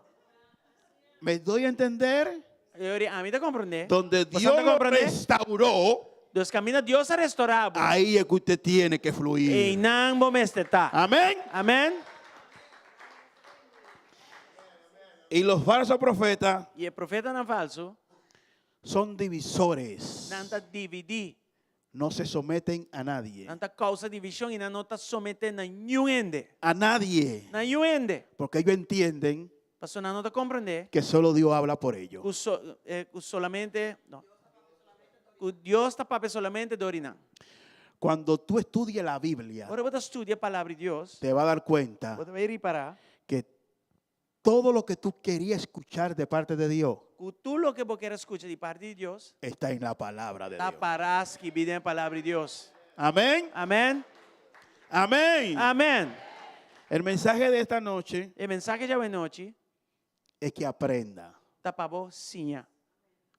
¿Me doy a entender? E ora ami ta komprondé. Donde Bo Dios ta lo komprondé? restauró, Dus kaminda Dios a restorá bo. ahí es que usted tiene que fluir. Einan bo mester ta. Amén. Amén. Y los falsos profetas I e profetanan falsu son divisores. nan ta dividí. No se someten a nadie. Nan ta kousa divishon i nan no ta someté na niun hende. A nadie. Na niun hende. Porque ellos entienden Pasobra nan no ta komprendé que solo Dios habla por ellos. ku so, eh, ku solamente, no, ku Dios ta papia solamente dor di nan. Cuando tú estudias la Biblia, Ora bo ta studia Palabra di Dios, te va a dar cuenta bo ta bai ripará que todo lo que tú querías escuchar de parte de Dios ku tur loke bo kier a skucha di parti di Dios está en la palabra de ta Dios. pará skibí den Palabra di Dios. Amén. Amén. Amén. Amén. El mensaje de esta noche E mensahe djawe nochi es que aprenda. ta pa bo siña.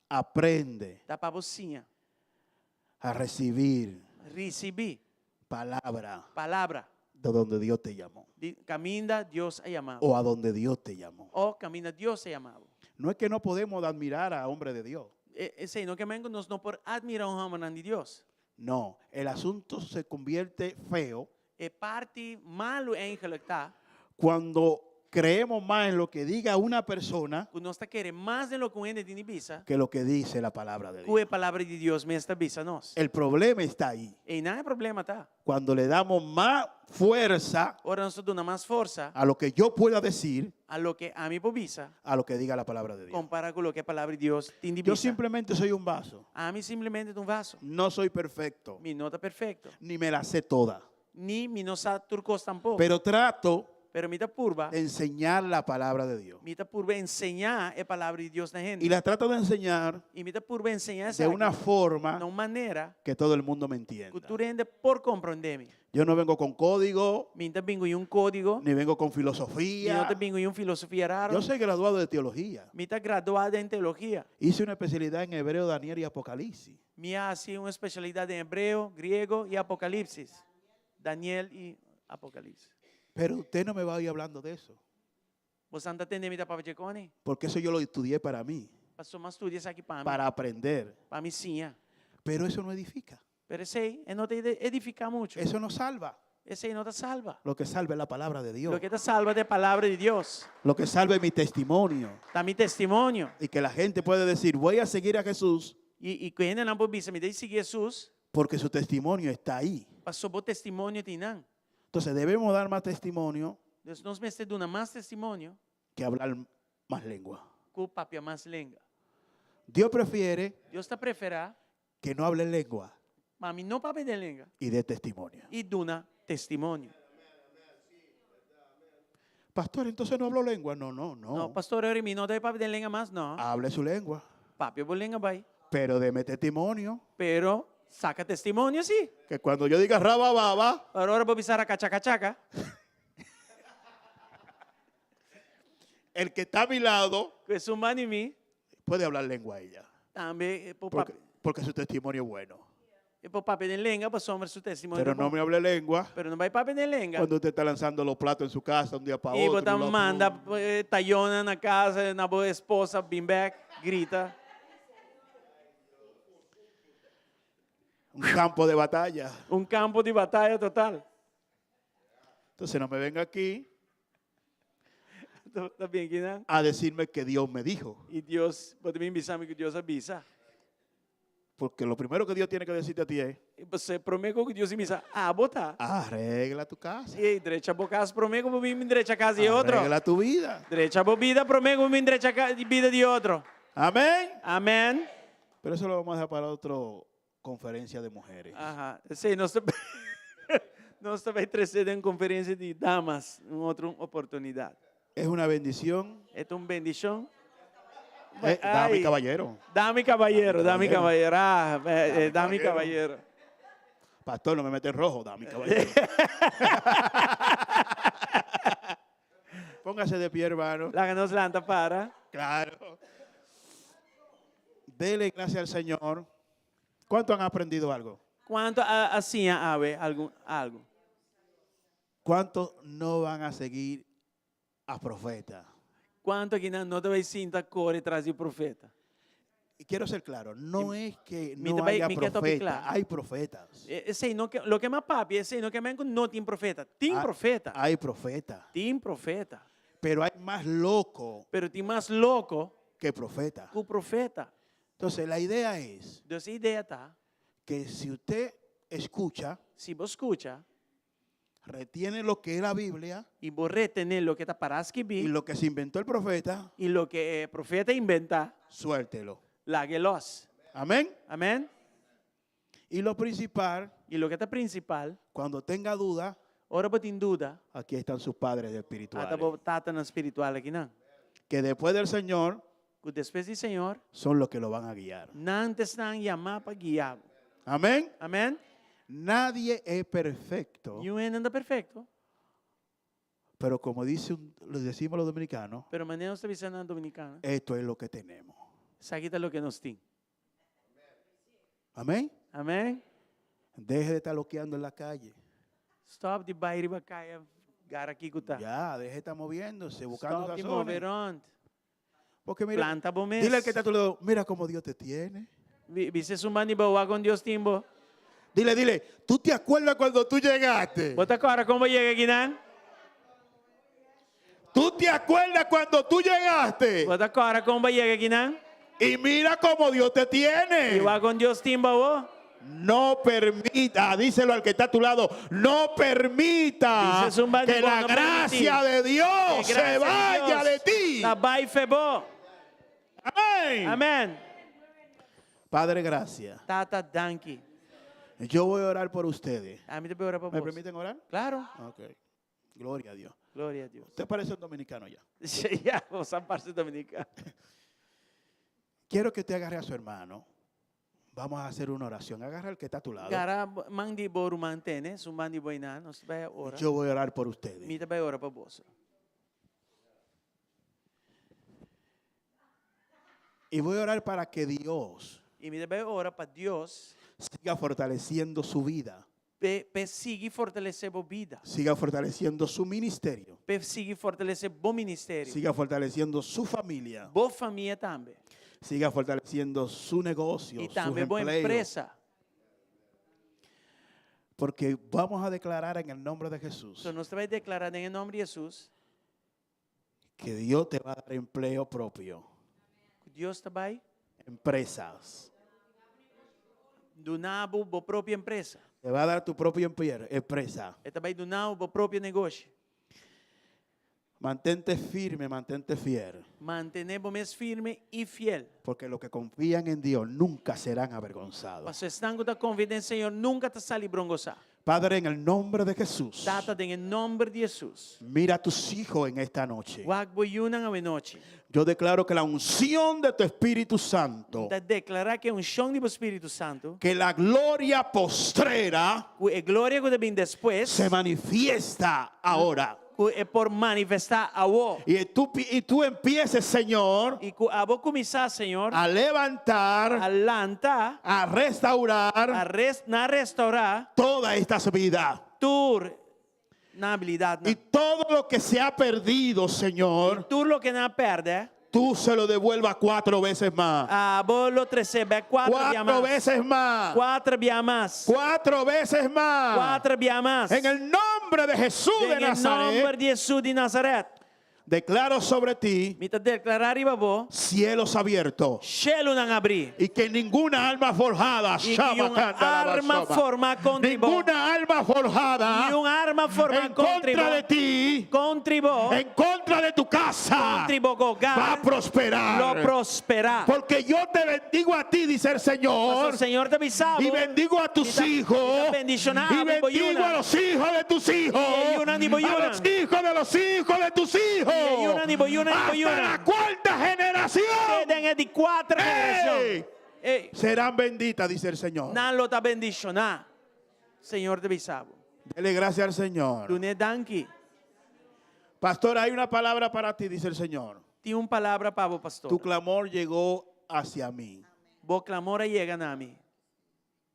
Aprende Ta pa bo siña. a recibir Risibí palabra palabra de donde Dios te llamó di kaminda Dios a yama bo. o a donde Dios te llamó. O kaminda Dios a yama bo. No es que no podemos admirar a hombre de Dios. Esei no ke men ku nos no por admirá un hòmbernan di Dios. No, el asunto se convierte feo E parti malu eigenlijk ta cuando creemos más en lo que diga una persona ku nos ta kere mas den loke un hende tin di bisa que lo que dice la palabra de ku Dios. e palabra di Dios mes ta bisa nos. El problema está ahí. Einan e problema ta. Cuando le damos más fuerza Ora nos ta duna mas forsa a lo que yo pueda decir, a loke ami por bisa a lo que diga la palabra de Dios. kompará ku loke e palabra di Dios tin di Yo bisa. simplemente soy un vaso. Ami simplemente ta un vaso. No soy perfecto, Mi no ta perfekto. ni me la sé toda. Ni mi no sa tur kos tampoko. Pero trato Pero mi ta purba, de enseñar la palabra de Dios. mi ta purba enseñá e palabra di Dios na hende. Y la trato de enseñar I mi ta purba enseñá de esaki una forma na un manera que todo el mundo me ku entienda. tur hende por komprondé mi. Yo no vengo con código, Mi no ta bin ku un kódigo, ni vengo con mi no filosofía. ta bin ku un filosofia raro. Yo soy graduado de teología. Mi ta graduá den teologia. Hice una especialidad en hebreo, Daniel y Apocalipsis. Mi a hasi un espesialidat den hebreo, griego i Apokalipsis. Daniel i Apokalipsis. Pero usted no me va a ir hablando de eso, Boso no ta tende mi ta papia dje kos ei? porque eso yo lo estudié para mí, Pasobra m'a studia esaki pa mi, para aprender. pa mi siña. Pero eso no edifica, Pero esei e no ta edifiká muchu. eso no salva. Esei no ta salba. Lo que salva es la palabra de Dios. Loke ta salba ta e palabra di Dios. Lo que salva es mi testimonio. Ta mi testimonio. Y que la gente puede decir, voy a seguir a Jesús I, i ku hendenan por bisa, mi ta sigui Hesus, porque su testimonio está ahí. pasobra bo testimonio ta einan. Entonces debemos dar más testimonio Dus nos mester duna mas testimonio que hablar más lengua. ku papia mas lenga. Dios prefiere Dios ta preferá que no hable lengua pa mi no papia den lenga y dé testimonio. i duna testimonio. Pastor, entonces no hablo lengua. No, no, no. No, pastor, ora mi no ta papia den lenga mas, no. Hable su lengua, Papia bo lenga bai. pero deme testimonio. Pero saca testimonio sí. Que cuando yo diga raba baba, Pero ora bo bisa raka chaka chaka. El que está a mi lado Ku esun banda di mi puede hablar lengua ella. tambe e por Porque, papia, porque su testimonio es bueno. e por papia den lenga pasobra su testimonio Pero ta no bon. me hable lengua Pero no bai papia den lenga. cuando usted está lanzando los platos en su casa un día para I otro. bo ta y lo- manda eh, tayónan na kas, na bo esposa bin bèk, grita. Un campo de batalla. Un kampo di bataya total. Entonces no me venga aquí Ta bin aki nan. a decirme que Dios me dijo. I Dios, bo ta bin bisa mi ku Dios a bisa. Porque lo primero que Dios tiene que decirte a ti es, I pasobra promé ku Dios a bisa, abo ta. arregla tu casa. Ei, drecha bo kas promé ku bo bin drecha kas di otro. Arregla tu vida. Drecha bo bida promé ku bo bin drecha bida di otro. Amén. Amén. Pero eso lo vamos a dejar para otra conferencia de mujeres. Aha, sí, nos ta, nos ta bai trese den konferensia di damas un otro oportunidat. Es una bendición. E ta un bendishon. Eh, dame Ay. caballero. Dame caballero, dame caballero. caballero. Ah, eh, eh, dame caballero. caballero. Pastor, no me mete en rojo, dame caballero. Póngase de pie, hermano. Laga nos lanta para. Claro. Dele gracias al Señor. ¿Cuánto han aprendido algo? Kuantu a, a siña awe algun algu? ¿Cuántos no van a seguir a profeta? Kuantu akinan no ta bai sinta kore tras di profeta? Y quiero ser claro, no es que mi no te vai- haya mi ke topi profeta, kla. hay profetas. Esei no ke, loke mi a papia, esei no ke men ku no tin profeta. Tin Ah, profeta. Hay profeta, Tin profeta. pero hay más loco Pero tin mas loko que profeta. ku profeta. Entonces, la idea es Dus e idea ta, que si usted escucha, si bo skucha retiene lo que es la Biblia i bo retené loke ta pará y skibí lo que se inventó el profeta, i loke e profeta a inventá, suéltelo. lag'é lòs. Amén. Amèn? Y lo principal, I loke ta prinsipal, cuando tenga duda, ora bo tin duda, aquí están sus padres ata espirituales. bo tatanan spiritual akinan. Que después del Señor Ku despues di Señor, son los que lo van a guiar. nan ta esnan yamá pa guia bo. Amén. Amèn? Nadie es perfecto, Niun hende no ta perfekto, pero como dice un- lo decimos los dominicanos, pero manera nos ta bisa na Dominicana, esto es lo que tenemos. esaki ta loke nos tin. Amén. Amèn? Deje de estar loqueando en la calle. Stop di bai riba kaya gara kiko ta. Ya, deje de estar moviéndose, buscando Stop di razones. move rond. Porque mira, Planta bo mes. dile al que está a tu lado, mira cómo Dios te tiene. Bisa esun banda di bo, wak kon Dios tin bo. Dile, dile, ¿tú te acuerdas cuando tú llegaste? Bo ta kòrda kon bo yega akinan? ¿Tú te acuerdas cuando tú llegaste? Bo ta kòrda kon bo yega akinan? Y mira cómo Dios te tiene. I wak kon Dios tin bo awor. No permita, díselo al que está a tu lado, no permita Dice esun banda que di bo, la no gracia permití de Dios Que se gracia di vaya Dios de ti. Ta bai fo'i bo. Amén. Amèn. Padre, gracias. Tata, danki. Yo voy a orar por ustedes. Ami ta bai ora pa ¿Me boso. permiten orar? Claro. Ok. Gloria a Dios. Gloria a Dios. Usted parece un dominicano ya. Ya, bo sa parse dominicano. Quiero que usted agarre a su hermano. Vamos a hacer una oración. Agarra al que está a tu lado. Gara man di bo ruman tene, esun banda di bo einan, nos ta bai ora. Yo voy a orar por ustedes. Mi ta bai ora pa boso. Y voy a orar para que Dios I mi ta bai ora pa Dios siga fortaleciendo su vida, p'e p'e sigui fortalesé bo bida, siga fortaleciendo su ministerio, p'e sigui fortalesé bo ministerio, siga fortaleciendo su familia, bo famia tambe, siga fortaleciendo su negocio, i sus tambe bo empleos. empresa. Porque vamos a declarar en el nombre de Jesús So nos ta bai deklará den e nòmber di Hesus que Dios te va a dar empleo propio, ku Dios ta bai empresas. duna bo bo propio empresa. Te va a dar tu propia empresa. E ta bai duna bo bo propio negoshi. Mantente firme, mantente fiel. Mantené bo mes firme i fiel. Porque los que confían en Dios nunca serán avergonzados. Pasobra esnan ku ta konfia den Señor nunka ta sali brongosá. Padre, en el nombre de Jesús, Tata, den e nòmber di Hesus, mira a tus hijos en esta noche. wak bo yunan awenochi. Yo declaro que la unción de tu Espíritu Santo, Mi ta deklará ku e unshon di bo Spiritu Santu, que la gloria postrera ku e gloria ku ta bin despues, se manifiesta ahora. Ku e por manifestá awor. Y tú, y tú empieces, Señor, I ku abo kuminsá, Señor, a levantar, a lanta, a restaurar a res, na restourá toda esta vida. tur nan abilidatnan. Y todo lo que se ha perdido, Señor, Tur loke nan a pèrdè, tú se lo devuelvas cuatro veces más. abo lo tres'é bèk kuater bia Cuatro mas. veces más. Kuater bia mas. Cuatro veces más. Kuater bia mas. En el nombre de Jesús de Den e Nazaret, nòmber di Hesus di Nazaret. declaro sobre ti Mi ta deklará riba bo cielos abiertos. shelunan abrí. Y que ninguna alma forjada, Y que un arma forma contra bo. ninguna alma forjada I un arma formá en kontra contra de bo. ti, Kontra bo. en contra de tu casa, Kontra bo hogar. va a prosperar. Lo prosperá. Porque yo te bendigo a ti, dice el Señor. Paso Señor ta bisa bo. Y bendigo a tus Mi ta- hijos. mi ta bendishoná Y bo bendigo yunan. a los hijos de tus hijos. I e yunan di bo A yunan. los hijos de los hijos de tus hijos. I e yunan di bo yunan di bo Hasta yunan. la cuarta generación. Te den e di kuater Ey! generashon. Ey, Serán benditas, dice el Señor. nan lo ta bendishoná. Señor ta bisa bo. Dele gracias al Señor. Dun'é danki. Pastor, hay una palabra para ti, dice el Señor. Tin un palabra pa bo, pastor. Tu clamor llegó hacia mí. Bo clamor a yega na mi.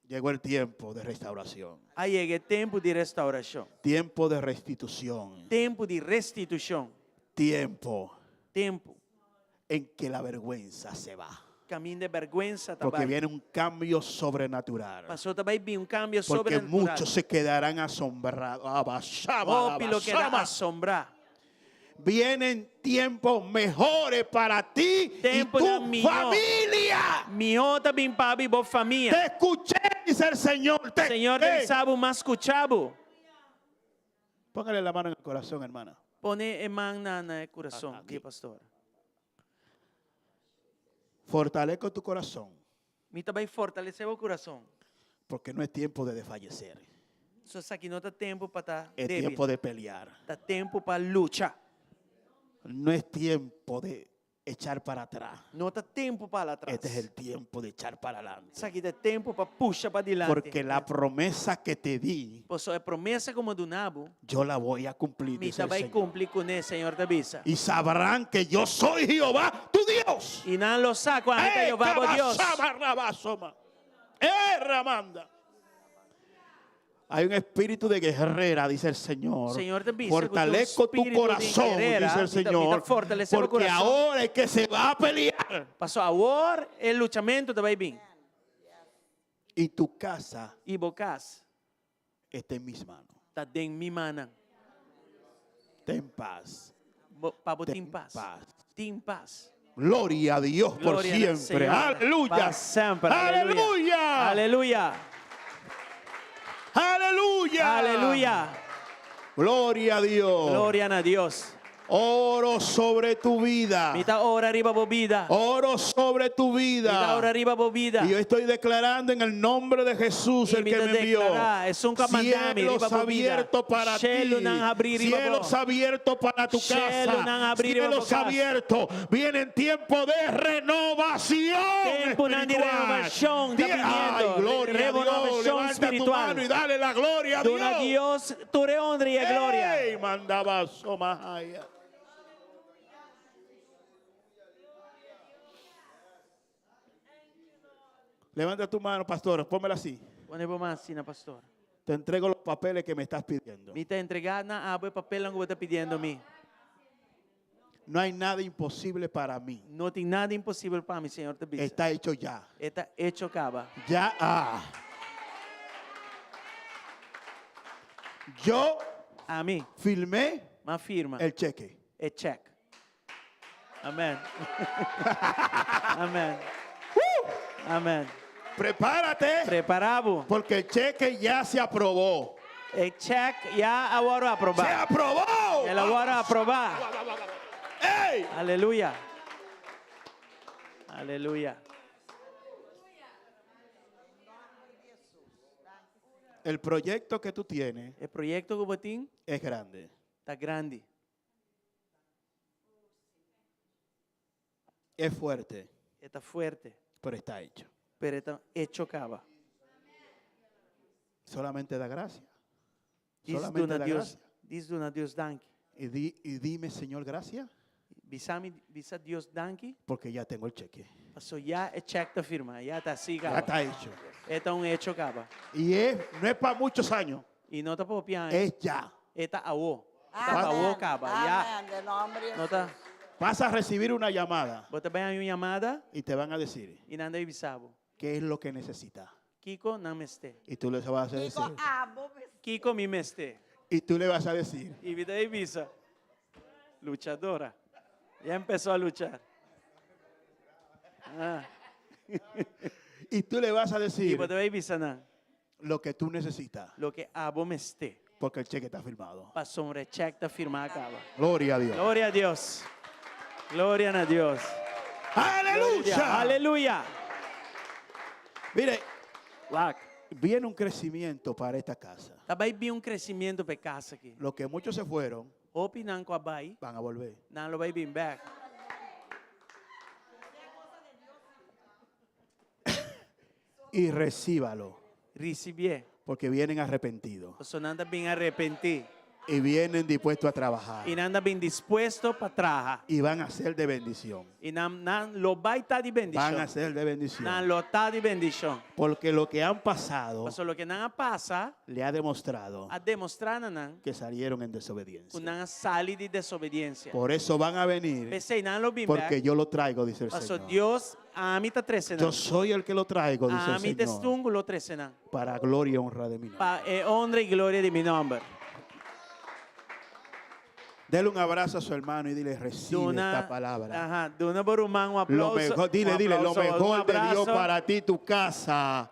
Llegó el tiempo de restauración. A yega e tempu di restaurashon. Tiempo de restitución. Tempu di restitushon. Tiempo Tempu. en que la vergüenza se va. Kaminda e bèrgwensa ta Porque bai. viene un cambio sobrenatural. Pasó ta bai bin un kambio Porque sobrenatural. muchos se quedarán asombrados. Abashama, Hopi lo keda abashama. asombrá. Vienen tiempos mejores para ti y Tempo tu na mihó. familia. Mihó ta bin pa bo i bo famia. Te escuché, dice el Señor. Te Señor ta escuché. bisa bo, m'a skucha bo. Póngale la mano en el corazón, hermana. Pone e man na na e kurason Aki. di e pastor. Fortalezco tu corazón, Mi ta bai fortalesé bo kurason. porque no es tiempo de desfallecer. So esaki no ta tempu pa ta Es débil. tiempo de pelear. Ta tempu pa lucha. No es tiempo de echar para atrás. No ta tempu pa hala atras. Este es el tiempo de echar para adelante. Esaki ta tempu pa pusha pa dilanti. Porque la promesa que te di, Pasobra e promesa ku mi a duna bo, yo la voy a cumplir. mi Dice ta el bai Señor. kumpli kuné, Señor ta bisa. Y sabrán que yo soy Jehová, tu Dios. I nan lo sa ku ami ta ¡Eh, Jehová bo Dios. cabasama, rabasoma! ¡Eh, Ramanda! Hay un espíritu de guerrera, dice el Señor. Señor ta bisa ku tin un Fortalezco tu spiritu di corazón, guerrera, dice el mi ta- mi ta Señor. fortalece bo Porque corazón. ahora es que se va a pelear. Paso awor e luchamentu ta bai bin. Y tu casa I bo kas está en mis manos. ta den mi mannan. Ten paz. Bo, pa bo Ten tin pas. paz. Tin pas. Gloria a Dios por Gloria na siempre. Señor. Aleluya. Pa semper. Aleluya. Aleluya. Aleluya. Aleluya. Gloria a Dios. Gloria na Dios. Oro sobre tu vida. Mi ta ora riba bo bida. Oro sobre tu Mi ta ora vida. riba bo bida. Y yo estoy declarando en el nombre de Jesús, Y el mi que ta me envió. declará, esun ku a manda mi Cielos riba bo bida. abiertos para ti. Shelunan abrí riba bo. Cielos abiertos para tu casa. Shelunan abrí riba bo Cielos kas. abiertos. Vienen tiempo de renovación. Temponan di espiritual. renovashon ta Ay, biniendo. gloria a Dios. Renovashon Levanta tu spiritual. mano y dale la gloria a Duna Dios. Dios tur e honra i e gloria. Ey, mandaba somahaya. Levanta tu mano, pastor, pónmela así. Pone bo man asina, pastor. Te entrego los papeles que me estás pidiendo. Mi ta entregá na abo e papelnan ku bo ta pidiendo mi. No hay nada imposible para mí. No tin nada imposibel pa mi, Señor ta bisa. Está hecho ya. E ta hecho kaba. Ya. Ah. Yo Ami, firmé m'a firma el cheque. e check. Amen. Amen. Amen. Prepárate. Prepará bo. Porque el cheque ya se aprobó. E check ya a wòrdu ¡Se aprobá. aprobó! El a wòrdu aprobá. ¡Ey! Aleluya. Aleluya. El proyecto que tú tienes E proyekto ku bo tin es grande. ta grandi. Es fuerte, E ta fuerte, pero está hecho. pero e ta hecho kaba. Solamente da gracia. Diz Solamente duna da Dios, gracia. diz duna Dios danki. Y, di- y dime, Señor, gracias, Bisa mi, bisa Dios danki, porque ya tengo el cheque. paso ya e check ta firma, ya ta asina Ya kaba. está hecho. E ta un hecho kaba. Y es, no es para muchos años, I no ta pa hopi aña. es ya. E ta awo. Ta pa Amén. awo kaba, ya. Amén. De nombre de No ta. Jesús. Vas a recibir una llamada Bo ta bai haña un yamada y te van a decir i nan ta bai bisa bo. qué es lo que necesitas. Kiko nan mester. Y tú les vas a Kiko, decir. abo mester. Kiko mi mester. Y tú le vas a decir. I mi ta bai bisa. Luchadora. Ya empezó a luchar. Ah. Y tú le vas a I decir bo ta bai bisa nan. lo que tú necesitas. Loke abo mester. Porque el cheque está firmado. Pasobra e check ta firmá kaba. Gloria a Dios. Gloria na Dios. Gloria na Dios. Aleluya. Aleluya. Mire, Wak. viene un crecimiento para esta casa. Ta bai bin un kresementu pa e kas aki. Los que muchos se fueron Hopi nan ku a bai, van a volver. nan lo bai bin bèk. Y recíbalo, Risibié. porque vienen arrepentidos Paso nan ta bin arepentí. y vienen dispuestos a trabajar I nan ta bin dispuesto pa traha. y van a ser de bendición. I nan, nan lo bai ta di Van a bendishon. ser de bendición. Nan lo ta di bendishon. Porque lo que han pasado Paso loke nan a pasa le ha demostrado a demostrá na nan que salieron en ku desobediencia. nan a sali di desobediensia. Por eso van a venir, P'esei nan lo bin porque bèk. yo lo traigo, dice el Paso Señor. Dios ami ta trese Yo nan. soy el que lo traigo, dice el Ami ta Señor. esun ku lo trese nan. Para gloria y honra de mi nombre. Pa e honra i gloria di mi nòmber. Dele un abrazo a su hermano y dile, recibe Duna, esta palabra. Ajá, duna bo ruman un Lo aplauso. mejor, dile, un dile, lo aplauso, un mejor de Dios abrazo. para ti, tu casa,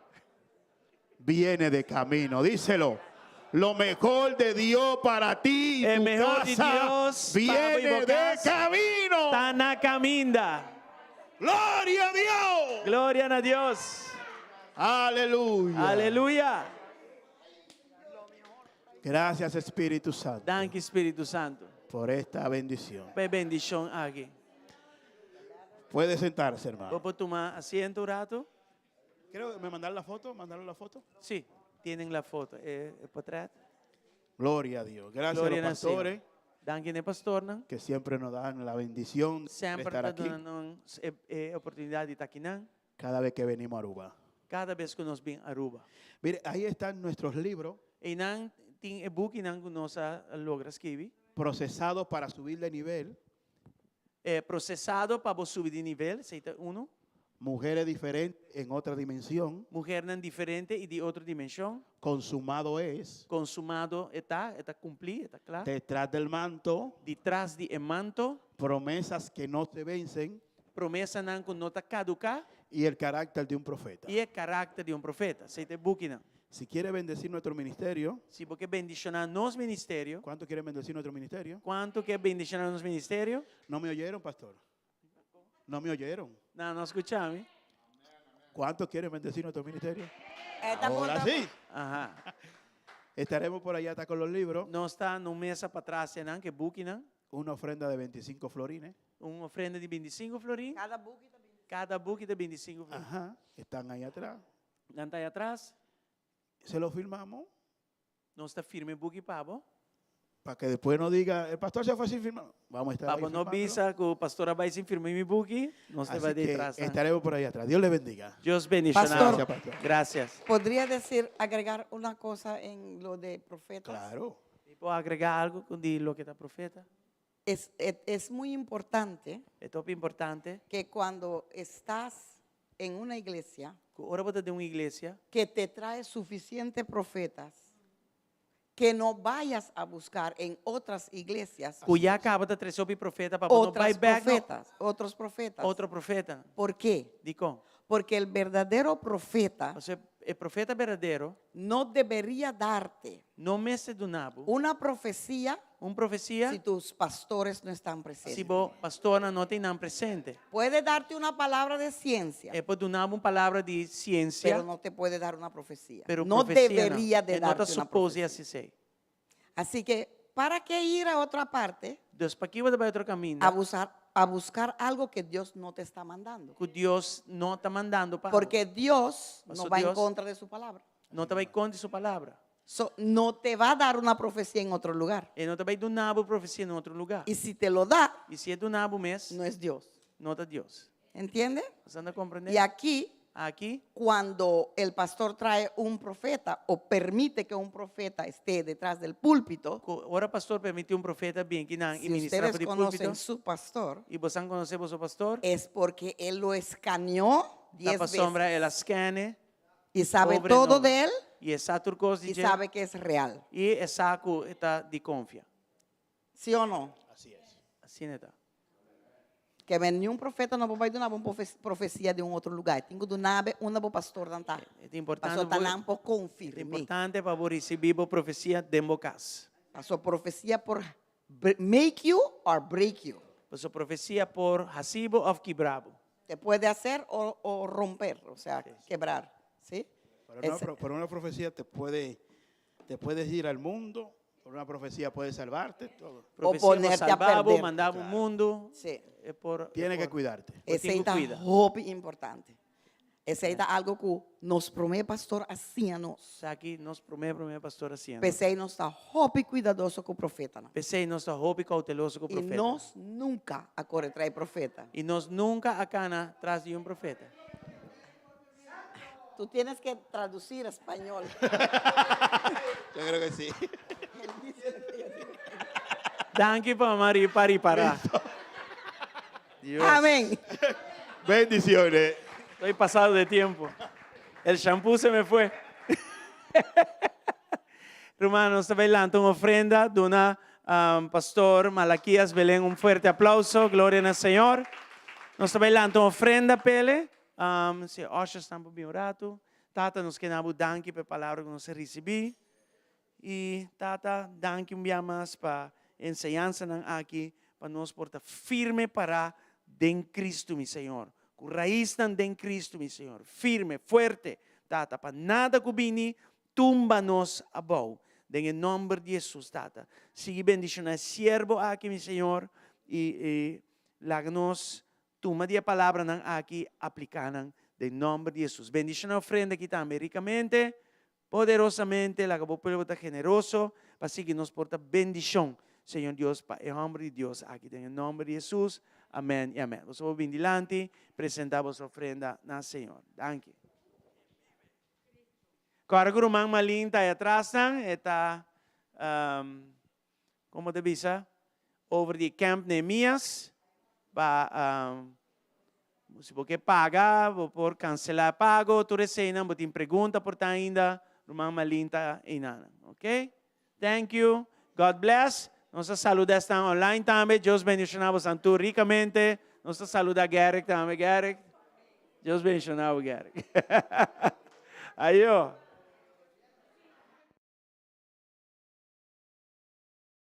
viene de camino. Díselo. Lo mejor de Dios para ti, El tu mejor de casa, Dios pa viene bo de casa. camino. Ta na kaminda. Gloria a Dios. Gloria na Dios. Aleluya. Aleluya. Gracias Espíritu Santo Danki Spiritu Santu. por esta bendición. Pa e bendishon aki. Puede sentarse, hermano. Bo por tuma asiento un ratu? Creo que me mandaron la foto, mandaron la foto. Sí, tienen la foto. Eh, eh, portret. Gloria a Dios. Gracias Gloria a los na Señor. pastores Danki na pastornan. que siempre nos dan la bendición de Semper estar ta aquí duna nos e, e oportunidat di ta akinan. cada vez que venimos a Aruba. Kada bes ku nos bin Aruba. Mire, ahí están nuestros libros Einan tin e bukinan ku nos a logra skirbi. procesados para subir de nivel. E prosesado pa bo subi di nivel, esei ta unu. Mujeres diferentes en otra dimensión. Muhernan diferente i di otro dimenshon. Consumado es. Konsumado e ta, e ta kumplí, e ta kla. Detrás del manto. Detrás di e manto. Promesas que no se vencen. Promesanan ku no ta kaduká. Y el carácter de un profeta. I e karakter di un profeta. Esei ta e bukinan. Si quiere bendecir nuestro ministerio. Si bo ke bendishoná nos ministerio. ¿Cuánto quieren bendecir nuestro ministerio? Kuantu ke bendishoná nos ministerio? No me oyeron, pastor. No me oyeron. Nan no a skucha mi. ¿Cuántos quieren bendecir nuestro ministerio? Esta Ahora punta- sí. Ajá. Estaremos por allá, está con los libros. Nos ta na un mesa patras einan, ku e bukinan. Una ofrenda de 25 florines. Un ofrenda di 25 florin. Kada buki tambe. Kada buki ta 25 florin. Ajá. Están ahí atrás. Nan ta ei atras. Se lo firmamos. Nos ta firma e buki pa bo. Para que después no diga, el pastor se fue sin firmar. Vamos a estar ahí Pa bo no firmándolo. bisa ku pastor a bai sin firma mi buki. Nos ta Así bai que detrás. estaremos por ahí atrás. Dios le bendiga. Dios bendiciona. Pastor. Gracias, pastor. Gracias. ¿Podría decir, agregar una cosa en lo de profetas? Claro. Mi por agregá algu di loke ta profeta? Es, es, es muy importante E ta hopi importante que cuando estás en una iglesia ku ora bo ta den un iglesia que te trae suficientes profetas, que no vayas a buscar en otras iglesias ku ya kaba ta trese hopi profeta pa bo no bai otras bèk na profetas, otros profetas. otro profeta. ¿Por qué? Dikon? Porque el verdadero profeta Pasobra e profeta berdadero no debería darte no mester duna bo una profecía un profesia si tus pastores no están presentes. si bo pastornan no ta einan presente. Puede darte una palabra de ciencia, E por duna bo un palabra di siensia, pero no te puede dar una profecía. pero No profesia debería no. de E no ta darte una supose profecía. hasi esei. Así que, ¿para qué ir a otra parte Dus pakiko bo ta bai otro kaminda a buscar, a buscar algo que Dios no te está mandando? ku Dios no ta mandando pa bo? Porque Dios no Paso va en Dios contra de su palabra. No ta bai kontra di su palabra. So, no te va a dar una profecía en otro lugar. E no ta bai duna bo profesia na otro lugá. Y si te lo da, I si e duna bo mes, no es Dios. no ta Dios. ¿Entiende? Bo ta komprondé? Y aquí, Aki, cuando el pastor trae un profeta o permite que un profeta esté detrás del púlpito, ku ora pastor permití un profeta bin akinan i si ministrá ustedes for di conocen púlpito, su pastor, i boso konosé boso pastor, es porque él lo escaneó ta 10 pasobra veces el a scan e y sabe over and todo over. de él I e sa tur kos y di dje, sabe que es real. i e sa ku e ta di konfia. ¿Sí o no? Así es. Asina ta. Ke men niun profeta no por bai duna bo un profesia di un otro lugá. Tin ku duna bo unda bo pastornan ta. E ta importante Paso bo ta nan por E ta konfirm'é. importante pa bo risibí bo profesia den bo kas. Paso profesia por make you or break you. Paso profesia por hasi bo òf kibra bo. Te puede hacer o, o romper, o sea, quebrar. ¿Sí? Pero una, Ese- pero una profecía te puede, te puedes ir al mundo, por una profecía puede salvarte, todo. Profesia por ponerte a salva bo, perder. manda bo mundu. Sí. E por, e Tiene que por- cuidarte. Bo Esei tin ku ta kuida. hopi importante. Esei ta algo ku nos promé pastor a siña nos. Esaki nos promé promé pastor a siña nos. P'esei nos ta hopi kuidadoso ku profetanan. P'esei nos ta hopi kouteloso ku I profeta. nos nunka a kore tras profeta. I nos nunka a kana tras di un profeta. Tú tienes que traducir a español. Yo creo que sí. Danki pa Mari pa ripará. Dios. Amén. Bendiciones. Estoy pasado de tiempo. El shampoo se me fue. Ruman, nos ta bai lanta un ofrenda. Duna um, Pastor Malaquías Belén un fuerte aplauso. Gloria na Señor. Nos ta bai lanta un ofrenda p'e. Um, si ushers por bin un ratu. Tata, nos ke yama bo danki pa e palabra ku nos a risibí. I Tata, danki un bia mas pa enseñansanan aki, pa nos por ta firme pará den Kristu, mi Señor. Ku raisnan den Kristu, mi Señor. Firme, fuerte, Tata, pa nada ku bini tumba nos abou. Den e nòmber di Hesus, Tata. Sigui bendishoná e siervo aki, mi Señor, i, i laga nos tuma di e palabranan aki, apliká nan den nòmber di Hesus. Bendishoná e ofrenda aki tambe rikamente, Poderosamente laga bo pueblo ta generoso pa sigui nos por ta bendicion, Señor Dios, pa e homber di Dios aki den e nomber di Jesus, amen y amen. Boso por bin dilanti, presenta boso ofrenda na Señor. Danki. Kòrda ku ruman Malin ta ei atrasnan, e ta, komo ta bisa, over di Camp Nehemias, pa Si bo ke paga, bo por kanselá e pago, tur eseinan, bo tin pregunta por ta ainda, ruman Malin ta einanan. Ok? Thank you. God bless. Nos ta saluda esnan online tambe. Dios bendiciona bosan tur ricamente. Nos ta saluda Gerrit tambe. Gerrit, Dios bendiciona bo, Gerrit. Ayo.